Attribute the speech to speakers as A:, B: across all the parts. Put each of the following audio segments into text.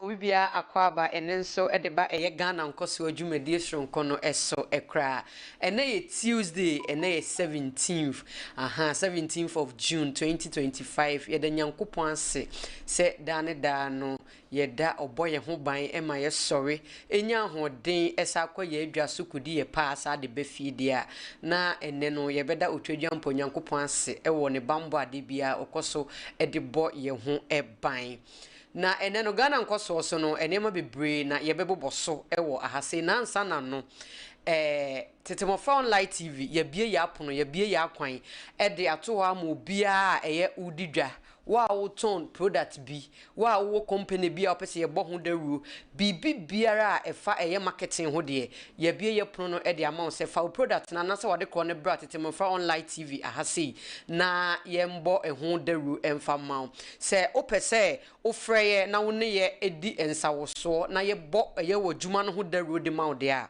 A: Obi biara akwaaba ɛnɛ nso de ba ɛyɛ Ghana nkɔsoɔ dwumadie soronko no so koraa. Ɛnɛ yɛ Tuesday, ɛnɛ yɛ 17th, aha, 17th of June 2025. Yɛda Nyankopɔn ase sɛ daa ne daa no yɛda ɔbɔ yɛn ho ban ma yɛsɔre nya ahoɔden san kɔ yɛn adwa so kɔdi yɛn paa saa de ba fie deɛ a, na ɛnnɛ no yɛbɛda Otwadwampɔ Nyankopɔn ase wɔ ne bammɔ a da biara ɔkɔ so de bɔ yɛn ho ban. Na ɛnnɛ no Ghana nkɔsoɔ so no nneɛma bebree na yɛbɛbobɔ so wɔ aha sei. Na ansa na no eh, Tete Mmɔfra Online TV yɛabue yɛn apono, yɛabue yɛn akwan de ato hɔ ama obiara a ɛyɛ wodi dwa, wo a wotɔn product bi, wo a wowɔ company bi a wopɛ sɛ yɛbɔ ho dawuro, biribi biara a ɛfa ɛyɛ marketing ho deɛ, yɛabue yɛn pono no de ama wo sɛ fa wo product no anaasɛ w'ade korɔ no bra Tete Mmɔfra Online TV aha sei na yɛmbɔ ɛho dawuro mfa mma wo. Sɛ wopɛ sɛ wofrɛ yɛ na wo ne yɛ di nsawosoɔ na yɛbɔ ɛyɛ w'adwuma no ho dawuro de ma wo deɛ a,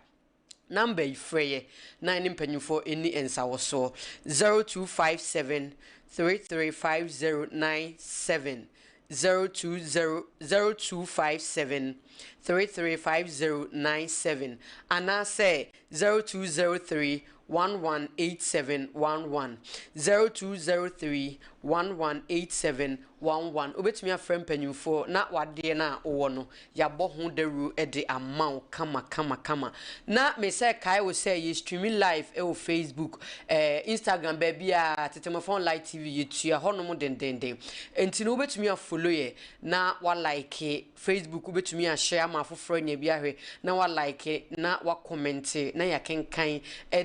A: number yi frɛ yɛ na yɛne mpanyinfoɔ nni nsawosoɔ, 0257 335097, 020 0257 335097 anaasɛ 0203 118711, 0203 118711. Wobɛtumi afrɛ mpanyimfoɔ na w'adeɛ no a wowɔ no, yɛabɔ ho dawuro de ama wo kama kama kama. Na me sɛ kae wo sɛ yɛ streami live wɔ Facebook, eh, Instagram, baabiara, Tetemafo Online TV, yɛtua hɔnom dendenden. Enti no wobɛtumi afollow yɛ na wa like Facebook wobɛtumi ahyɛ ama afoforɔ anya bi ahwɛ na wa like na wa kɔmɛnte na yɛakenkan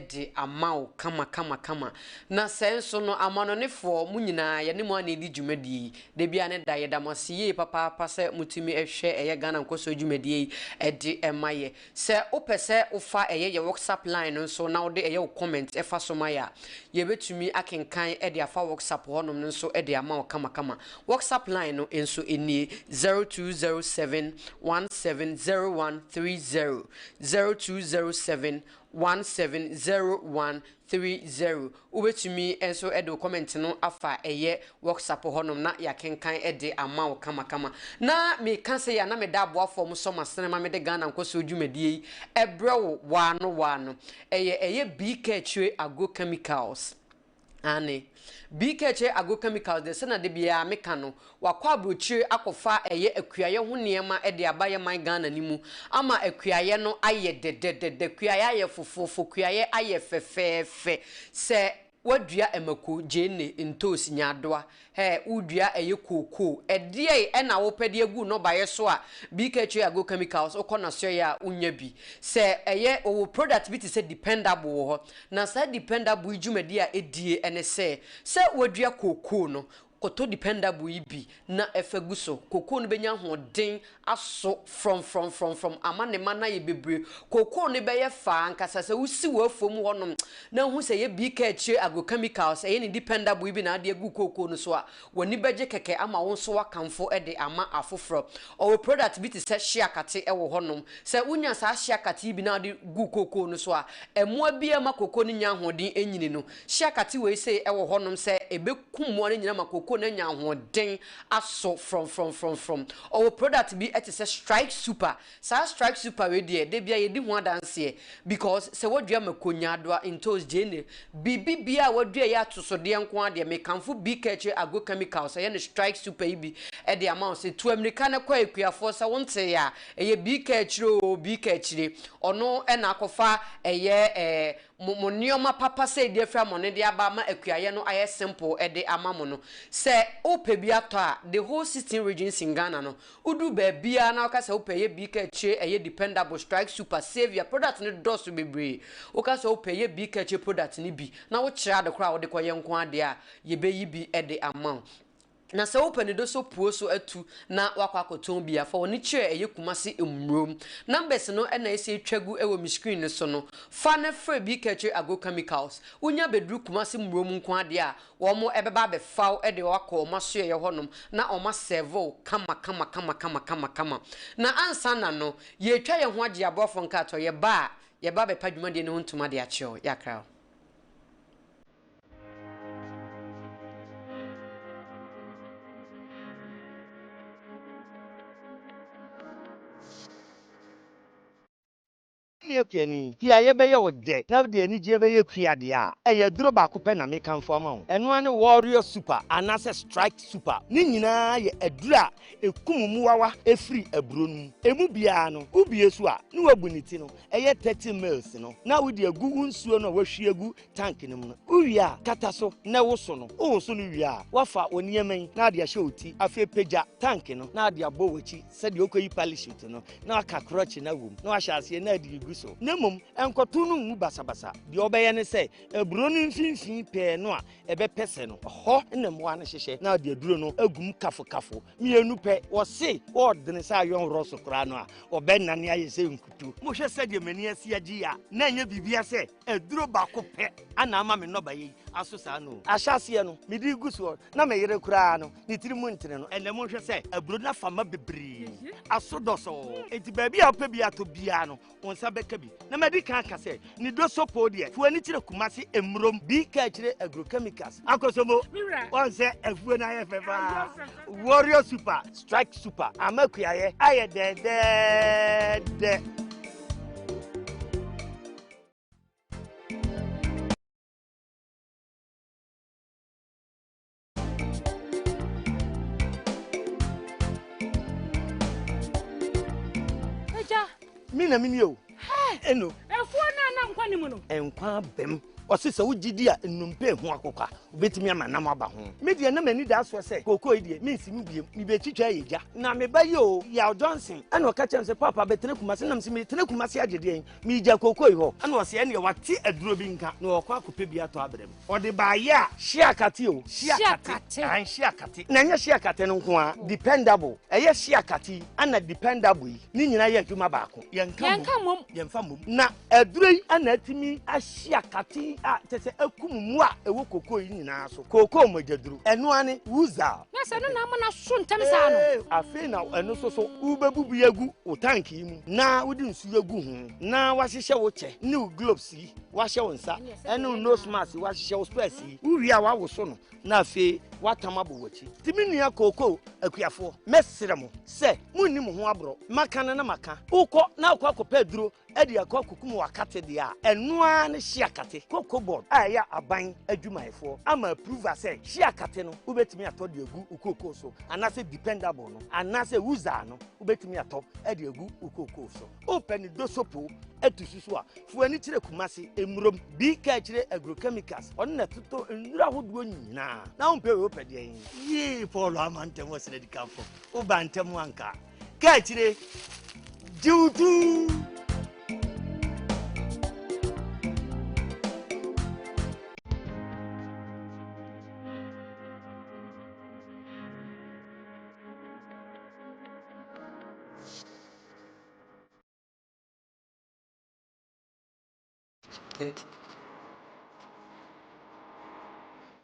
A: de ama wo kama kama kama. Na sɛ nso no amanɔnefoɔ mo nyinaa yɛne mo a na ɛdi dwumadie yi da biara ne da yɛda mo ase yie papaapa sɛ motumi hwɛ ɛyɛ Ghana nkɔsoɔ dwumadie yi de ma yɛ. Sɛ wopɛ sɛ wofa ɛyɛ yɛ WhatsApp line no nso na wode ɛyɛ wo comment fa so ma yɛ a, yɛbɛtumi akenkan de afa WhatsApp hɔnom no nso de ama wo kamakama. WhatsApp line no nso nie, 0207 170130, 0207 170130. Wobɛtumi nso de wo comment no afa ɛyɛ WhatsApp hɔnom na yɛakenkan de ama wo kamakama. Na meka sei a na meda aboafoɔ a wɔsɔ m'asene ma mede Ghana nkɔsoɔ dwumadie yi brɛ wo waano waano. Ɛyɛ ɛyɛ BK Akyire Agro Chemicals. Aane. BK Akyire Agro Chemicals deɛ sɛdeɛ da biara meka no, Wakɔ aburokyire akɔfa ɛyɛ akuayɛ ho nneɛma de aba yɛ man Ghana no mu ama akuayɛ no ayɛ dɛdɛdɛdɛ, kuayɛ ayɛ fofoofo, kuayɛ ayɛ fɛfɛɛfɛ. Sɛ woadua mako, gyeene, ntoosi, nyaadoa, hɛ, wodua ɛyɛ kookoo, ɛdeɛn na wopɛ de agu nnɔbaeɛ so a BK Tree Agro Chemicals wokɔ n'asoɛeɛ a wonya bi. Sɛ ɛyɛ, wɔwɔ product bi te sɛ Dependable wɔ hɔ, na saa Dependable yi dwumadie a ɛdie ne sɛ, sɛ woadua kookoo no, Kɔtɔ dependable yi bi na fa gu so. Kookoo no bɛnya ahoɔden aso frɔmfrɔmfrɔmfrɔm ama ne ma no ayɛ bebree. Kookoo no bɛyɛ faa ankasa. Sɛ wosi w'afuom hɔnom na wohu sɛ ɛyɛ BK akyire agrochemicals, ɛyɛ ne dependable yi bi na wode agu kookoo no so a, w'ani bɛgye kɛkɛ ama wo nso woakamfo de ama afoforɔ. Ɔwɔ product bi te sɛ hyeakate wɔ hɔnom. Sɛ wonya saa hyeakate yi bi na wode gu kookoo no so a, mmoa biara mma kookoo no nnya ahoɔden nyini no. Hyia kate wei sei wɔ hɔ nom sɛ ɛbɛkum mmoa no nyina ma kooko no anya ahoɔden aso frɔmfrɔmfrɔmfrɔm. Ɔwɔ product bi te sɛ strike super. Saa strike super wei deɛ da biara yɛdi ho adanseɛ because sɛ woadua mako, nyaadoa, ntoos, gyeene, biribi biara a woadua yɛ atosodeɛ nko ara deɛ mekamfo BK akyire agro chemicals ɛyɛ no strike super yi bi de ama wo sɛ tu amirika na kɔ akuafoɔ sɛ wonteeɛ a ɛyɛ BK akyire oo BK akyire ɔno na akɔfa ɛyɛ ɛɛ mo mo nnoɔma papa sei de afiri amɔne de aba ama akuayɛ no ayɛ simple de ama mo no. Sɛ wopɛ bi atɔ a, the whole 16 regions in Ghana no, woduru baabiara na woka sɛ wopɛ ɛyɛ bi ka akyire, ɛyɛ dependable, strike super, saviour, product no dɔɔso bebree. Woka sɛ wopɛ ɛyɛ bi ka akyire product no bi na wokyerɛ ade korɔ a wode kɔyɛ nko ara deɛ a, yɛbɛyi bi de ama wo. Na sɛ wopɛ ne do so puo so atu na woakɔ akɔtɔn bi a, fa w'ani kyerɛ ɛyɛ Kumasi Mmurom. Numbers no na ɛsɛ twa gu wɔ me screen no so no. Fa na frɛ BK Agro Chemicals. Wonya bɛduru Kumasi Mmurom nko ara deɛ a, wɔn bɛba abɛfa wo de wo akɔ wɔn asoɛeɛ hɔnom na wɔn asɛɛve wo kama kama kama kama kama kama. Na ansa na no, yɛretwa yɛn ho agye aboafoɔ nkratoɔ. Yɛba a, yɛba abɛpa dwumadie no ho ntoma de akyerɛ wo. Yɛakra wo.
B: Wone akuani yi a yɛbɛyɛ wo dɛ na wode anigyeɛ bɛyɛ kua deɛ a, ɛyɛ aduro baako pɛ na mekamfo ama wo. Ɛno ara ne Warrior Super anaasɛ Strike Super. Ne nyinaa yɛ aduro a ɛkum mmoawa firi aburo no mu. Ɛmu biara no, wobue so a, na woabu ne ti no, ɛyɛ 30 mils no, na wode agu wo nsuo no a woahwie agu tank no mu no. Wowie a, kata so na woso no. Wowoso no wie a, woafa wo nneɛma yi na wode ahyɛ wo ti. Afei pagya tank no na wode abɔ w'akyi sɛdeɛ wokɔyi parachute no, na waka krɔkye no awom, na wahyɛ aseɛ na ade regu so. Na mmom, nkɔto no ngu basabasa. Deɛ wobɛyɛ ne sɛ, aburo no mfimfini pɛɛ no a ɛbɛpɛ sɛ no, ɛhɔ na mmoa no hyehyɛ, na wode aduro no agu mu kafokafo mmienu pɛ. Wɔse wɔɔdene sɛ ayɔnworɔ so koraa no a, wɔbɛnane ayɛ sɛ nkuto. Mohwɛ sɛdeɛ m'ani asi agye yi a, na ɛnyɛ biribiara sɛ aduro baako pɛ ana ama me nnɔbaeɛ yi aso saa no o. Ahyɛaseɛ no, mede regu soɔ, na me yere koraa no, ne tiri mu ntene no. Ɛnnɛ monhwɛ sɛ aburo no afa ma bebree, aso dɔsɔɔ. Enti baabi a wopɛ bi atɔ biara no, wo nsa bɛka bi. Na madi kan aka sɛ, ne dosopoo deɛ, fa w'ani kyerɛ Kumasi Mmurom, bi ka akyire Agrochemicals, Akosombo. Wɔn sɛ afuo no ayɛ fɛ paa. Warrior Super, Strike Super, ama kuayɛ ayɛ dɛdɛɛdɛ.
C: Agya.
B: Mi na mi ni o. Eno.
C: Efuo na na nkwa ni mu no.
B: Nkwa abam. Ɔse sɛ wogye di a nnompe ho akokwa wobɛtumi ama nam aba ho. Me deɛ na m'ani da soɔ sɛ kookoo yi deɛ mensi mu biem mebɛtwitwa ayɛ gya. Na me ba yi o, Yaw Johnson, ɛna ɔka kyerɛ me sɛ paapa bɛtena Kumase na mese metena Kumase agye deɛn? Meregya kookoo yi hɔ. Ɛna ɔse ɛneɛ wate aduro bi nka na ɔrekɔ akɔpɛ bi atɔ abrɛ me. Ɔde baayɛ a hye akate o, hye akate, ahan hye akate. Na ɛnyɛ hye akate no nko ara, dependable, ɛyɛ hye akate yi ɛna dependable yi, ne nyinaa yɛ adwuma baako. Yɛnka mmom, yɛnfa mmom. Na aduro yi ɛna atumi ahye akate yi a kyerɛ sɛ akum mmoa a ɛwɔ kookoo yi nyinaa so. Kookoo mogyaduro, ɛno ara ne Wuzal.
C: Na sɛ ɛno na ama no aso ntɛm saa no.
B: Ee, afei na ɛno nso so wobɛbubu agu wo tank yi mu na wode nsuo agu ho na woahyehyɛ wo kyɛ ne wo gloves yi. Woahyɛ wo nsa ne wo nose mask, woahyehyɛ wo spɛs yi. Wowie a woawoso no na afei woatam abɔ w'akyi. Nti me nua kookoo akuafoɔ, mɛsrɛ mo sɛ monni mo ho aborɔ. Maka no na maka. Wokɔ na wokɔ akɔpɛ aduro de akɔ akɔkum w'akate deɛ a, ɛno ara ne hye akate. Cocoa Board a ɛyɛ aban adwumayɛfoɔ ama approval sɛ hye akate no wobɛtumi atɔ de agu wo kookoo so anaasɛ dependable no anaasɛ Wuzaa no wobɛtumi atɔ de agu wo kookoo so. Wopɛ ne dosopo atu so so a, fa w'ani kyerɛ Kumasi, Mmurom, BK kyerɛ Agrochemicals, ɔno na ɛtotɔ nnuro ahodoɔ nyinaa. Na wompɛ wei wopɛ deɛn? Yee, Paul ama ntɛm wɔ srɛdikanfo, woba ntɛm anka. Ka akyire, gye wo tu!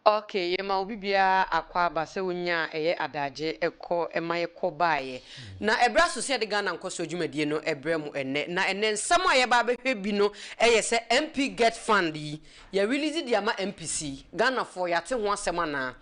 A: Ok yɛma obi biara akwaaba sɛ wonyaa ɛyɛ adagye kɔ ma yɛkɔ baeɛ. Na ɛberɛ aso sɛ yɛde Ghana nkɔsoɔ dwumadie no brɛ mo ɛnnɛ. Na ɛnnɛ nsɛm a yɛba abɛhwɛ bi no yɛ sɛ MP Get Fund yi yɛ release de ama MPs yi. Ghanafoɔ yɛate ho asɛm anaa?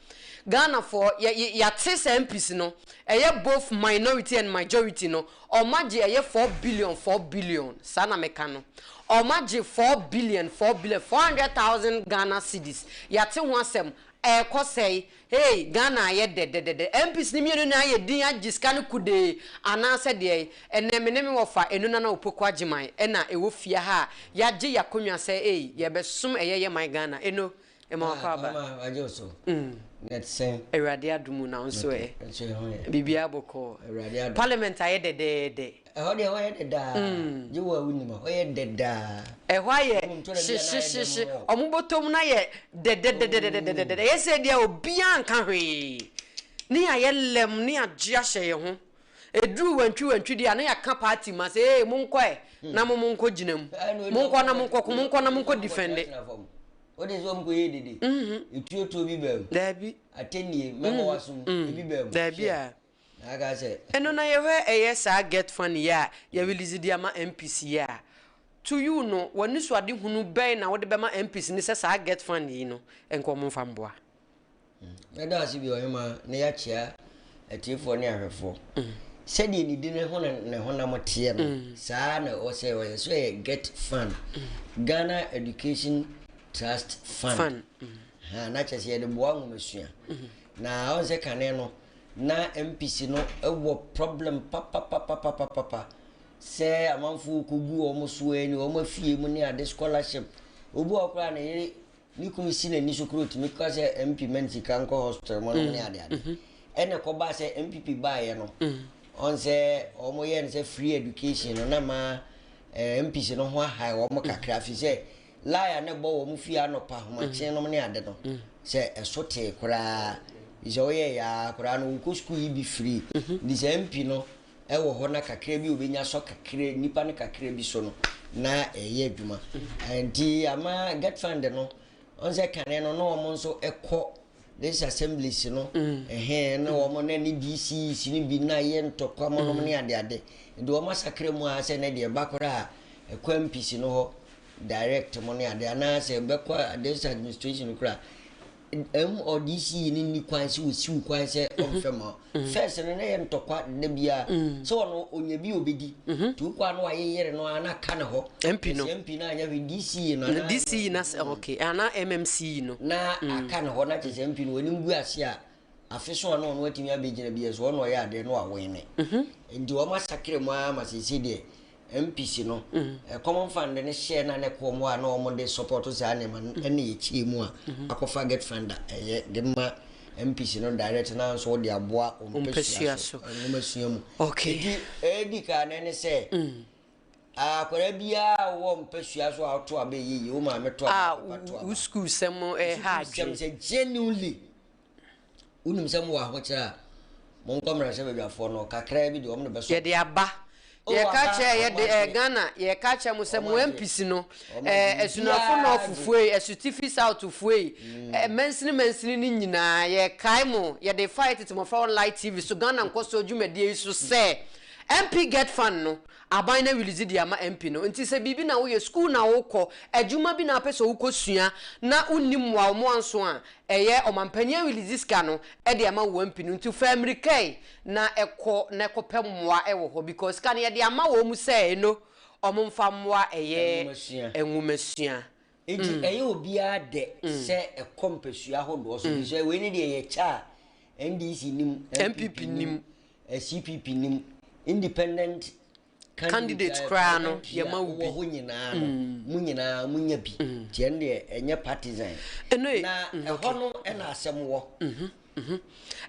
A: Ghanafoɔ yɛ yɛate sɛ MPs no ɛyɛ both minority and majority no Ɔmo agye ɛyɛ 4 billion 4 billion saa na meka no ɔmo agye 4 billion 4 billion 400,000 Ghana cedis yate ho asɛm ɛɛkɔ sɛe hey Ghana ayɛ dɛdɛdɛdɛ MPs no mmienu nyinaa ayɛ din agye sika no kudee anaasɛ deɛn ɛnɛ me ne me wɔfa Enu Nana Opoku Agyeman ɛna ɛwɔ fie ha a yagye yakonwa sɛ ei yɛbɛsom ɛyɛ yɛ man Ghana Eno Ema
D: Ah,
A: wakɔ aba.
D: Mama, wagye wo so. Na ɛte sɛn?
A: Awurade adom mu na wo nso ɛ?
D: Nso ɛho yɛ.
A: Biribiara bɔkɔɔ.
D: Awurade adom.
A: Parliament ayɛ dɛdɛɛdɛ.
D: Ɛhɔ deɛ ɛhɔ yɛ dɛdaa. Gye wo a wonim a, ɛhɔ yɛ dɛdaa.
A: Ɛhɔ ayɛ
D: Wonim tɔ da bi a na ayɛ dɛ
A: hyehyehyehye.
D: mmɔ.
A: Ɔmo bɔtɔ mu no ayɛ dɛdɛdɛdɛdɛdɛdɛ. Ɛyɛ sɛ deɛ obiara nka hwee. Ne yɛayɛ lɛm ne yɛagye ahyɛ yɛn ho. Ɛduru wantwi wantwi deɛ a na yɛaka party ma sɛ ee monkɔ ɛ na mo monkɔ gyina mu. Monkɔ na monkɔ ko, monkɔ na monkɔ defende.
D: Wode sɛ ɔmo kɔyɛ dede. Etuotuo bi baa mu.
A: Daabi.
D: Atɛnnie, mɛbɔ w'asom, ebi baa mu.
A: Daabi a.
D: Na aka sɛ.
A: Ɛno na yɛhwɛ ɛyɛ saa get fund yi a yɛ release de ama MPs yi a, to you no, w'anisoadehunu bɛn na wode bɛma MPs no sɛ saa get fund yi no nka wɔn mfa mmoa?
D: Mɛda ase bio ɔhemaa na yɛakyea atiefoɔ ne ahwɛfoɔ. Sɛdeɛ ne din ho ne ne honam teɛ no, saa ara na ɛwɔ sɛ ɔyɛ. So ɛyɛ Get Fund, Ghana Education Trust Fund.
A: Fund.
D: Ha, na kyerɛ sɛ yɛde boa nwomasua. Na ɔn sɛ kane no, na MPC no wɔ problem papapapapapa sɛ amanfoɔ kɔgu wɔn so ani, wɔn afie mu ne ade scholarship. Obi wɔ hɔ koraa ne yere Ne kunu si n'ani so koraa otumi ka sɛ MP ma no sika nkɔ hospital mu nom ne ade ade. Ɛna ɛkɔbaa sɛ NPP baeɛ no, ɔn sɛ wɔn yɛɛ no sɛ free education no na ma MPs no ho ahae wɔn kakra fi sɛ lie a na ɛbɔ wɔn fie anɔpa ahomakye nom ne ade no sɛ ɛso tee koraa. Fi sɛ woyɛ yaa koraa no wokɔ school yi bi free. Nti sɛ MP no ɛwɔ hɔ na kakra bi a obenya sɔ kakra nipa no kakra bi so no na ɛyɛ adwuma nti ama get fund no ɔn sɛ kane no na wɔn nso ɛkɔ this assemblies no ɛhɛn na wɔn na ne DCs no bi na yɛ ntɔkwa mo nom ne ade ade nti wɔn asakra mu a sɛ ne deɛ ba koraa ɛkɔ MPs no hɔ direct mo ne ade anaasɛ bɛkɔ this administration koraa M ɔde sii no nni kwan sɛ ɔsiw kwan sɛ ɔmfɛ ma wo. First no na ɛyɛ ntɔkwa da biara sɛ ɔno ɔnya bi a ɔbɛdi nti wokɔ a na wayeyere no ara na aka ne hɔ.
A: MP no.
D: Sɛ MP no anyɛ hwee DCE no anaa
A: DCE na sɛ okay anaa MMCE no.
D: Na aka ne hɔ na kyerɛ sɛ MP no w'anim gu ase a afe so a na ɔno atumi abɛgyina bi so ɔno ɔyɛ adeɛ na wawene. Nti wɔn asakra mu ara ma seesei deɛ MPs no, common fund no hyɛɛ na na ɛkɔ wɔn a na wɔn de support saa nneɛma no ɛna yɛkyie mu a akɔfa get fund a ɛyɛ de ma MPs no direct na nso wɔde aboa wɔn mpɛsua so nwoma sua mu.
A: Okay.
D: Eti ɛdi kan no ne sɛ akwadaa biara a wɔwɔ mpɛsua so a ɔto aba ɛyɛ yie wo maame to aba papa to aba.
A: Wo sukuu sɛm ɛha adwene.
D: Sɛm sɛ genuinely Wonim sɛ mowɔ ahokyerɛ a, monkɔ mmarahyɛbadwafoɔ no, kakraa bi deɛ wɔn de bɛsɔ.
A: Yɛde aba.
D: Oh,
A: Yɛka
D: aba,
A: kyerɛ
D: wɔn
A: yɛde eh,
D: agye.
A: Ghana, yɛka kyerɛ mo sɛ
D: Wɔn
A: mo
D: agye.
A: MPs no,
D: Wɔn
A: eh,
D: agye.
A: Asunafo
D: Obiara
A: North
D: agye.
A: foe, Asutifi South foe, eh, mansini mansini no nyinaa, yɛkae mo, yɛde fa yɛ Tete Mmɔfra Online TV so, Ghana Nkɔsoɔ dwumadie yi so sɛ, MP Get Fund no, aban no awilizi de ama MP no. Nti sɛ biribi na woyɛ, sukuu na wokɔ, adwuma bi na wopɛ sɛ wokɔsua, na wonni mmoa, wɔn anso a, Ɛyɛ ɔmanpanin awilidzi sika no de ama wo MP no nti fa mirika yi na kɔ na kɔ pɛ mmoa wɔ hɔ because sika no yɛde ama wɔn sɛ eno wɔn mfa mmoa ɛyɛ nwomasua.
D: Nti ɛyɛ obiara dɛ sɛ ɛkɔ mpasua ahodoɔ so fisɛ wei ne deɛ yɛkyɛ a NDC nim, NPP nim, CPP nim, independent
A: Candidate koraa no yɛma wo bi.
D: Wɔ hɔ nyinaa no, mo nyinaa mo nya bi. Nti ɛno deɛ ɛnyɛ partisan. Na ɛhɔ no na asɛm wɔ.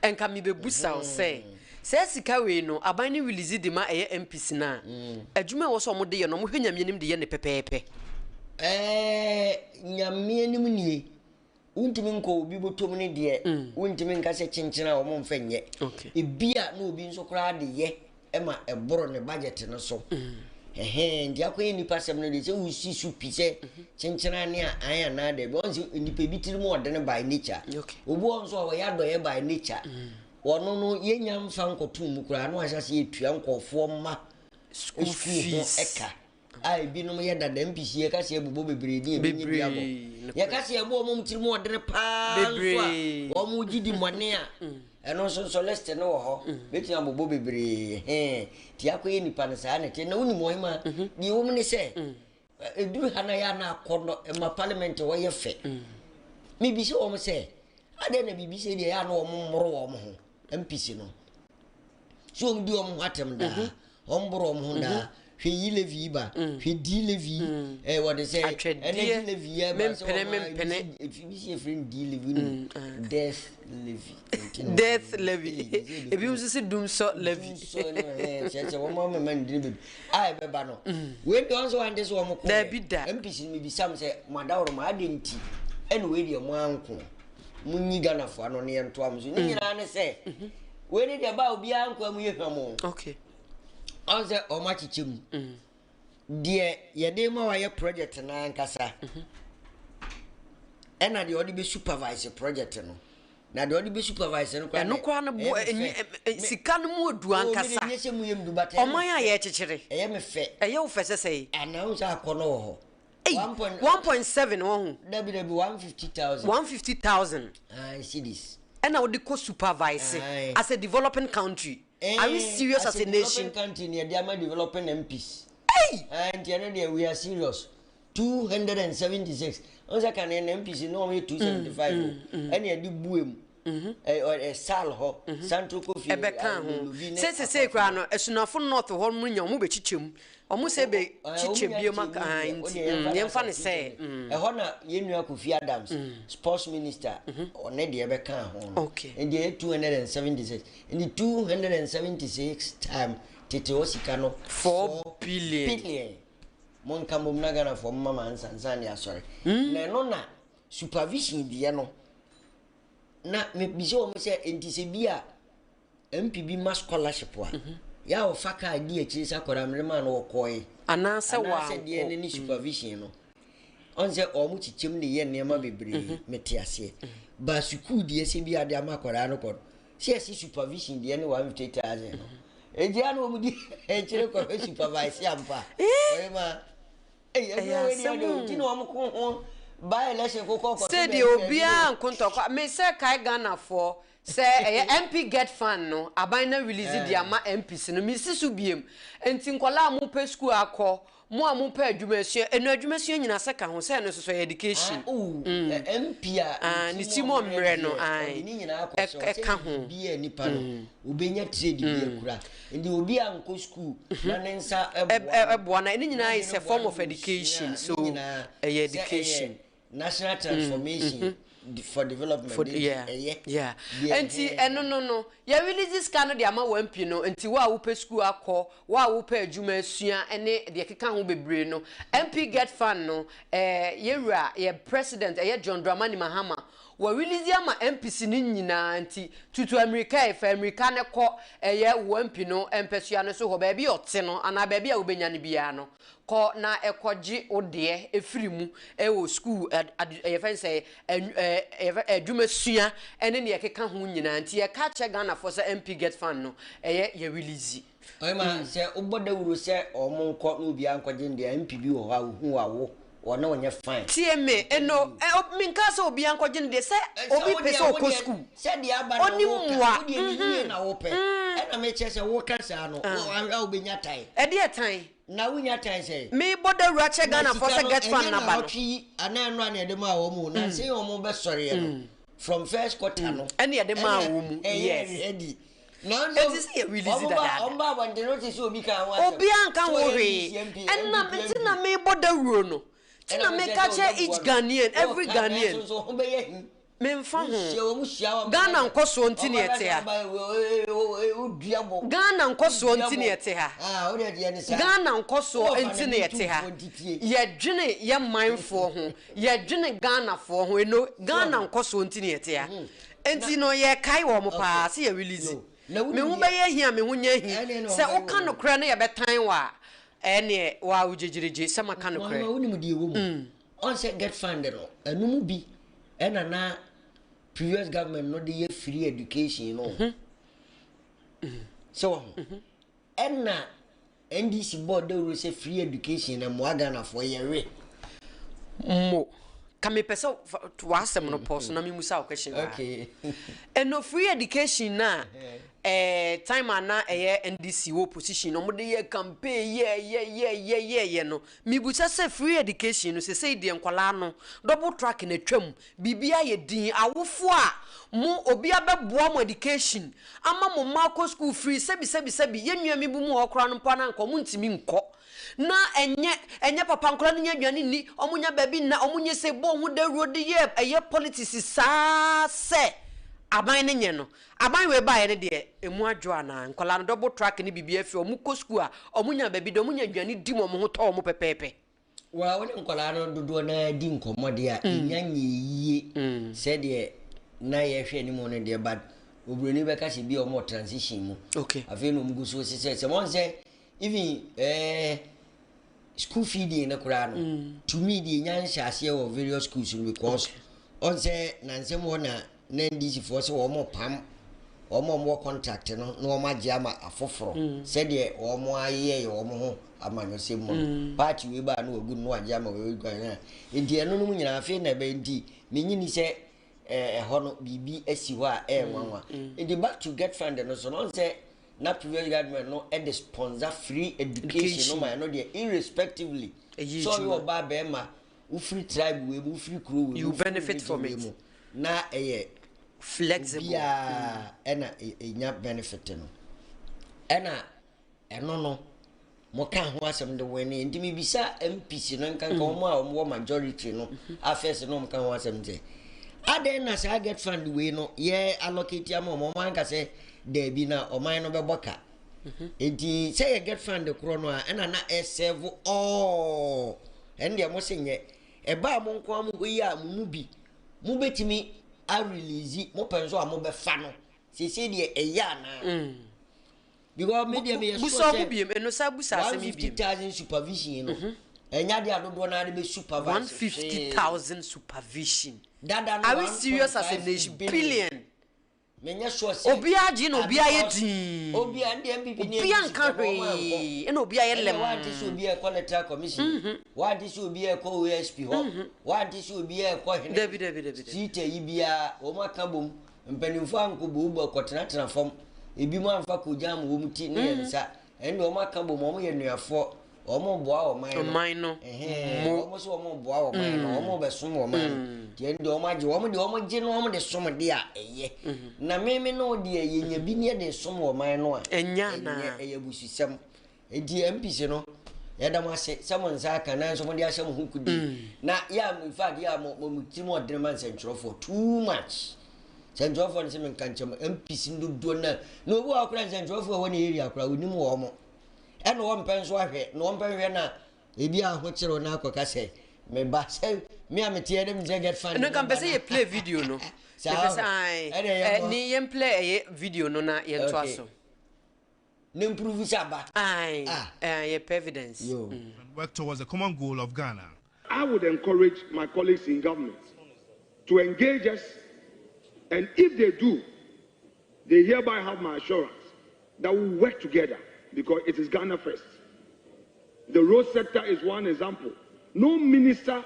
A: Nka mebɛbusa wo sɛ, saa sika wei no aban no release de ma ɛyɛ MPs no a, adwuma a ɛwɔ sɛ wɔde yɛ no wɔhwɛ Nyame anim de yɛ no pɛpɛɛpɛ?
D: Ɛɛ Nyame anim nie, Wontumi nkɔ obi bɔtɔm no deɛ, wontumi nka sɛ kyenkyen a wɔmfa nyɛ. Ebia na obi nso koraa de yɛ ma ɛboro ne budget no so. Ɛhɛn, nti akɔyɛ nnipa asɛm no deɛ sɛ wosi so pi sɛ kyenkyen ne a an anaa daabi. Wɔn sɛ nnipa bi tirim ɔdene by nature. Obi wɔ nso a ɔyɛ adɔeɛ by nature. Ɔno no yɛnya mfa nkɔto mu koraa na wahyɛ aseɛ atua nkurɔfoɔ mma
A: School
D: ho
A: fees.
D: ɛka. a ebinom yɛ dada mpisi yɛka sɛ yɛbobɔ bebree din ebi nye bi abɔ yɛka sɛ yɛbɔ wɔn tirim ɔdene paa nso a wɔn gye di mmɔne a ɛno nso nso list no wɔ hɔ bɛtumi abobɔ bebree hɛn ti akɔyɛ nipa no saa na ɛte na wonim wɔn ma deɛ wɔm ne sɛ ɛduru ha na yɛ ana akɔ no ɛma parliament hɔ yɛ fɛ mebisa wɔn sɛ adɛn na biribi sɛ deɛ yɛ ana wɔn mmoro wɔn ho mpisi no sɛ wɔn di wɔn ho atɛm daa mhm. wɔn boro wɔn ho daa mhm. hwɛ yi levi yi ba mm. hwɛ di levi yi mm. ɛ eh, wɔde sɛ energy levi yi ɛba sɛ wɔn a ebi ebi si efiri di levi no mm, ah. death levi
A: death levi ebi nso si dumsɔ levi
D: dumsɔ no ɛ kyerɛ sɛ wɔn ama ma ndini bebi a ɛbɛba no wei deɛ wɔn nso wɔn ante so wɔn kɔ
A: dɛbi da
D: mpc no mi bi sam sɛ mo adaworo mo adi nti ɛna wei deɛ mo anko. Monyi Ghanafoɔ ano ne yɛntoa mo so. Ne nyinaa ne sɛ, wei ne deɛ ba obiara nkoa mu yɛ hwam o.
A: Okay.
D: Ɔn sɛ wɔn akyekyɛ mu. Deɛ yɛde ma wayɛ project no ankasa ɛna deɛ ɔde bɛ supervise project no. Na deɛ ɔde bɛ supervise no koraa
A: Ɛno koraa no bo ɛnyɛ sika no mu odu ankasa.
D: Oh, me de nyɛ sɛ mu yɛ mu du but
A: ɔman a yɛrekyekyere.
D: Ɛyɛ me fɛ.
A: Ɛyɛ wo fɛ sɛ sɛn?
D: Anaa wo sɛ akɔnɔ wɔ hɔ.
A: Ei, 1.7 wɔ ho.
D: Dabi dabi, 150,000.
A: 150,000.
D: Aye, cedis.
A: Ɛna wode kɔ supervise as a developing country. Are we serious as a nation?
D: Developing country ni yɛde ama developing MPs.
A: Ei!
D: Ah, nti ɛno deɛ we are serious. 276. Ɔn sɛ kane na MPs no wɔn yɛ 275 o. Ɛna yɛde bue mu. Ɛ sal hɔ. Santo Kofi.
A: Ɛbɛka ho. Sɛ sesei koraa no, Asunafo North hɔ no nya wɔn bɛkyekyɛ mu. Wɔn sɛ bɛ kyekyɛ biom aka nti yɛmfa no sɛ.
D: Ɛhɔ na yɛn nua Kofi Adams, sports minister, ɔne deɛ ɛbɛka ho no. Nti ɛyɛ 276. Nti 276 time tete hɔ sika no.
A: 4 billion.
D: Billion. Monka mmom na Ghanafoɔ mma ma ansa nsa ne asɔre. Na ɛno na supervision deɛ no na mebisa wɔn sɛ nti sɛ bi a MP bi ma scholarship a yɛ a ɔfa kaa di akyire sɛ akwadaa mmerɛ maa no ɔkɔe
A: anaasɛ
D: anaasɛ deɛ ne ne supervision no ɔn sɛ wɔn kyekyɛm de yɛ nneɛma bebree mete aseɛ ba sukuu deɛ sɛ bi ade ama akwadaa no kɔ no sɛ yɛsi supervision deɛ ne 150,000 no eti ano wɔn di akyire kɔhwɛ supervise ampa ɔyɛ ma ɛyɛ asɛm o ti na wɔn ko ho by election kokɔ kɔ
A: sɛ deɛ obiara nkontɔkwa me sɛ kae Ghanafoɔ sɛ ɛyɛ MP GETFund no aban na release de ama MPs no mesi so biem nti nkɔla a mopɛ school akɔ mo a mopɛ adwuma asua ɛno adwuma asua nyina sɛ ka ho sɛ ɛno nso so ɛyɛ education
D: MP a
A: ne ti mu ɔmmerɛ no ɛka ho
D: bi a nipa no obenya trade bi akura nti obi a nkɔ school na ne nsa
A: ɛboa na ɛne nyinaa is a form of education so ɛyɛ education
D: national transformation for development
A: for yeah yeah nti ɛno no no yɛ release sika no de ama wɔn MP no nti wo a wopɛ school akɔ wo a wopɛ adwuma asua ɛne deɛ keka ho bebree no MP GETFund no yɛwura yɛ president ɛyɛ John Dramani Mahama wɔ release ama MPs no nyinaa nti tutu Amerika ɛfɛ Amerika ne kɔ ɛyɛ wɔ MP no mpɛsua no so hɔ baabi ɔte no anaa baabi a wobɛnya no biara no kɔ na ɛkɔgye wo deɛ ɛfiri mu ɛwɔ school yɛfɛ sɛ yɛfɛ adwuma sua ɛne neɛ ɛkeka ho nyinaa nti yɛka kyɛ Ghanafoɔ sɛ MP GETFund no ɛyɛ yɛ release.
D: Ɔyɛma sɛ wobɔ dawuro sɛ ɔmo nkɔ na obiara nkɔgye deɛ MP bi wɔ hɔ a ohu awo wɔne ɔnyɛ fine.
A: Tie me ɛno menka sɛ obiara nkɔgye no deɛ sɛ obi pɛ sɛ ɔkɔ school
D: sɛdeɛ aba na
A: ɔne
D: woka
A: mmoa
D: wodeɛ ne yie na wopɛ ɛna mekyerɛ sɛ woka saa no ahwɛ a wobɛnya tan
A: ɛdeɛ tan
D: na wonya tan sɛ
A: mebɔ dawuro akyɛ Ghanafoɔ sɛ GETFund naba no
D: ɔtwe yi anaa ɛno a na yɛde maa wɔn mu na sɛ wɔn bɛsɔreɛ no from first quarter no
A: ɛne yɛde maa wɔn mu
D: ɛyɛ
A: yes
D: ready.
A: Eti sɛ yɛ release dadaada.
D: Ɔmo ba abɔnten no te sɛ obi ka ho asɛm.
A: Obiara nka
D: Sɛ
A: ho
D: ɔyɛ
A: hwee
D: NDC MP,
A: ɛna
D: NPP.
A: nti na mebɔ dawuro no nti na
D: Ɛna
A: meka
D: mekyerɛ sɛ
A: kyerɛ each
D: ɔbɛboa no.
A: Ghanaian every
D: Ɔka
A: Ghanaian
D: nanso nso ho bɛyɛ hi.
A: memfa
D: Wohyia
A: ho
D: wɔn hyia wɔn.
A: Ghana nkɔsoɔ nti na yɛte ha.
D: Wodua bɔ.
A: Ghana nkɔsoɔ nti na yɛte ha.
D: Ah, wode deɛ ne saa.
A: Ghana nkɔsoɔ
D: Wɔfa
A: nti na
D: n'ani
A: yɛte ha.
D: tumfoɔ ntitie.
A: Yɛdwene yɛ manfoɔ ho yɛdwene Ghanafoɔ ho eno Ghana nkɔsoɔ nti na yɛte ha nti no yɛkae wɔ mo paa sɛ yɛ release
D: Yo. Na wonim
A: me ho
D: deɛ-
A: bɛyɛ hi a me ho nyɛ hi
D: Ɛne na
A: sɛ
D: ɔbɛyɛ
A: woka
D: wɔ mo.
A: nokorɛ no yɛbɛtan wɔ a ɛneɛ waa wogyegyeregye sɛ maka nokorɛ.
D: Wɔn wonim deɛ ɛwɔ mu. Ɔn sɛ GETFund no ɛno mu bi ɛna na previous government no de yɛ free education no. Sɛ wɔ ho. Ɛna NDC bɔɔ dawuro sɛ free education na mmoa Ghanafoɔ yɛwe.
A: Mo ka mepɛ sɛ w'asɛm no pɔ so na memusa wo question baa. Ɛno free education na time a na ɛyɛ NDC wɔ opposition no ɔmode yɛ campaign yɛ yɛ yɛ yɛ yɛ yɛ no mibusa sɛ free education no sesei deɛ nkɔlaa no double track na atwam biribiara yɛ din awofoɔ a mo obi abɛboa mo education ama mo mma akɔ school free sɛbi sɛbi sɛbi yɛn nua mi bu mu hɔ koraa no mpo ananka ɔmo ntumi nkɔ na ɛnyɛ ɛnyɛ papa nkɔla no nya aduane nni ɔmo nya baabi nna ɔmo nyɛ sɛ bɔ ɔho dawuro de yɛ ɛyɛ politics saa sɛ aban ne nyɛ no aban wei baeɛ no deɛ emu adwo anaa nkɔla no double track ne biribi afi ɔmo kɔ school a ɔmo nya baabi de ɔmo nya aduane di mu ɔmo ho tɔ ɔmo pɛpɛɛpɛ.
D: Wa wo ne nkɔlaa no dodoɔ naa di nkɔmmɔ deɛ a ɛnya nyɛ yie sɛdeɛ na yɛhwɛ anim no deɛ, but oburoni bɛka sɛ bi a ɔmo wɔ transition mu. Afei na ɔmo gu so sisɛ sɛ wɔn sɛ even school feeding no koraa no to me deɛ nya nhyɛ aseɛ wɔ various schools no because ɔn sɛ nansɛm hɔ na na NDC foɔ sɛ wɔn pam wɔn a wɔwɔ contract no na wɔn agye ama afoforɔ sɛdeɛ wɔn ayɛ yɛ wɔn ho amanyɔsɛm mu no party wei baa no wagu no na wagye ama wei gua na nti ɛno no mu nyinaa afei na ɛbɛyɛ nti menyini sɛ ɛhɔ no biribi asi hɔ a ɛyɛ nwanwa. Nti back to GETFund no so no ɔn sɛ Na previous government no de sponsor free education no ma ɛno deɛ irrespectively
A: Ɛyɛ
D: sɛ ɔyɛ
A: adwuma.
D: ɔbaa bɛrima, wofiri tribe wei mu, wofiri kuro wei mu,
A: You
D: wofiri
A: benefit
D: religion
A: from
D: wei
A: it.
D: mu, na ɛyɛ
A: Flexible.
D: obiara ɛna ɛnya benefit no. Ɛna ɛno no moka ho asɛm de wɔ ne nti mebisa MPs no, nkanka wɔn a wɔwɔ majority no afɛs no, wɔn ka ho asɛm sɛ adɛn na saa GETFund wei no yɛ allocate ama wɔn, wɔn anka sɛ daabi na ɔman no bɛbɔ ka? Nti sɛ yɛ GETFund korɔ no a ɛna na ɛserve all, ɛno deɛ mo se nyɛ ɛbaa mo nko a mo hɔ yi a mo mu bi mobɛtumi arelease, mo pɛ nso a mobɛfa no seesei deɛ ɛyɛ anaa? Because me deɛ meyɛ sure
A: Busa ɔmo
D: sɛ
A: biem, ɛno sa busa asɛm yi biem.
D: 150,000 supervision no, ɛnya deɛ adodoɔ naa de bɛ supervise
A: 150,000 supervision.
D: Dada no
A: Are we serious as a
D: 1.5
A: nation?
D: billion.
A: Billion.
D: Menyɛ sure sɛ
A: Obiara gye na obiara yɛ
D: because
A: dinn.
D: Obiara ndeɛ NPP ne
A: Obiara
D: NDC
A: nka
D: fɔ, wɔn ankɔ.
A: hwee. Ɛna obiara yɛ
D: Ɛnna
A: lɛm.
D: wante sɛ obi ɛkɔ Electoral Commission, wante sɛ obi ɛkɔ OSP hɔ, wante sɛ obi ɛkɔ hene
A: Dabi, dabi, dabi, dabi.
D: siita yi biara. Wɔn aka bom, mpanimfoɔ ankɔ boobɔ kɔtenatena fam, ebi mu amfa kogya ama wɔn ti ne yɛn nsa. Ɛnna wɔn aka bom, wɔn yɛ nnuafoɔ, wɔn boa ɔman no.
A: Ɔman no.
D: Ɛhɛn,
A: Mo.
D: wɔn nso wɔn boa ɔman no, wɔn bɛsom ɔman no. Deɛ deɛ wɔn agye, wɔn deɛ wɔn gye no, wɔn de som deɛ a ɛyɛ na mímí no deɛ yɛnya bi ne yɛde som ɔman no a
A: Ɛnyɛ anaa?
D: Ɛnyɛ, ɛyɛ abususɛm. Eti MPs no, yɛda mo ase sɛ mo nsa aka, nanso mo de ahyɛ mo ho kudi na yɛ a, in fact, yɛ a mo tirim ɔdene ma nsɛntwerɛfoɔ too much. Nsɛntwerɛfoɔ no sɛ menka nkyɛn mo MPs no dodoɔ na obi wɔ hɔ koraa, nsɛntwerɛfoɔ a ɛwɔ ne area koraa onim wɔn mo, ɛna wɔn mpɛ nso ahwɛ na wɔn mpɛ nhwɛ na ebi ahokyerɛw na akɔka sɛ meba sɛ me a meteɛ ne me sɛ GETFund.
A: Ɛno nka mpɛ sɛ yɛ play video no.
D: Saa
A: Mepɛ sɛ
D: o.
A: ae.
D: Ɛna ɛyɛ
A: Ɛ,
D: bɔ.
A: ne yɛn play ɛyɛ video no na yɛntoa so.
D: Ne improve sɛ aba.
A: Ae.
D: Ah.
A: Ɛɛ, yɛpɛ evidence.
D: Yo.
E: And work towards the common goal of Ghana.
F: I would encourage my colleagues in government to engage us, and if they do, they hereby have my assurance that we will work together because it is Ghana first. The road sector is one example. No minister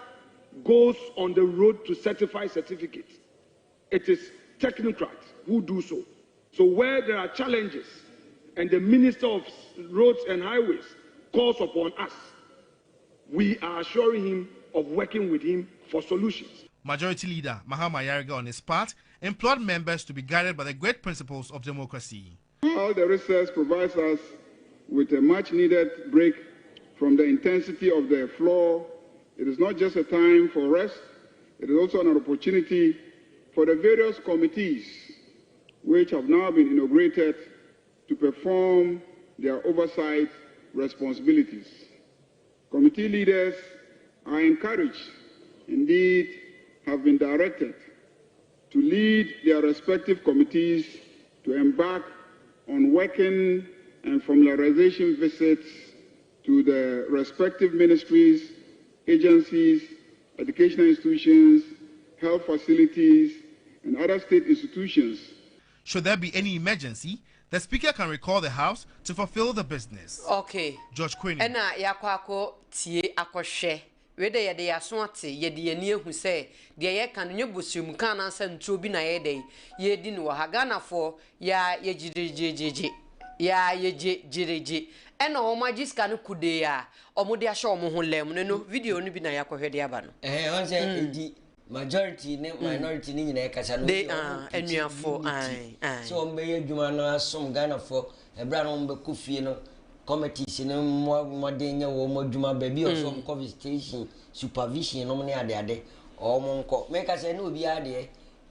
F: goes on the road to certify certificates. It is technocrats who do so. So where there are challenges and the Minister of Roads and Highways calls upon us, we are assuring him of working with him for solutions.
E: Majority Leader Mahama Ayariga, on his part, implored members to be guided by the great principles of democracy.
G: While the recess provides us with a much needed break from the intensity of the floor, it is not just a time for rest, it is also an opportunity for the various committees which have now been inaugurated to perform their oversight responsibilities. Committee leaders are encouraged, indeed have been directed, to lead their respective committees to embark on working and familiarization visits to the respective ministries, agencies, educational institutions, health facilities, and other state institutions.
E: Should there be any emergency, the Speaker can recall the House to fulfill the business. George Quinn.
A: Ɛna yɛakɔ akɔ tie akɔhwɛ wei de, yɛde yɛaso ate, yɛde yɛni ehu sɛ deɛ yɛka no nyɛ bosuom ka anaasɛ ntuo bi na yɛde yɛdi no wɔ ha. Ghanafoɔ yɛa yɛgyeregyeregyegye, yɛa yɛgye gyeregye, ɛna wɔn agye sika no kudee a wɔn de ahyɛ wɔn ho lɛm no video no bi na yɛakɔhwɛ de aba no.
D: Ɛhɛn, ɔn sɛ edi majority ne minority ne nyinaa kasa no
A: De,
D: wɔn
A: ah,
D: preach
A: anuafoɔ,
D: unity.
A: Aye, aye.
D: Sɛ wɔn bɛyɛ adwuma no asom Ghanafoɔ, ɛberɛ a na wɔn bɛkɔ fie no, committees no mmɔ mmɔden nyɛ wɔn adwuma baabi a ɔsɛ wɔn kɔ visitation, supervision nom ne adeade, wɔn nkɔ. Mɛka sɛ ne obiara deɛ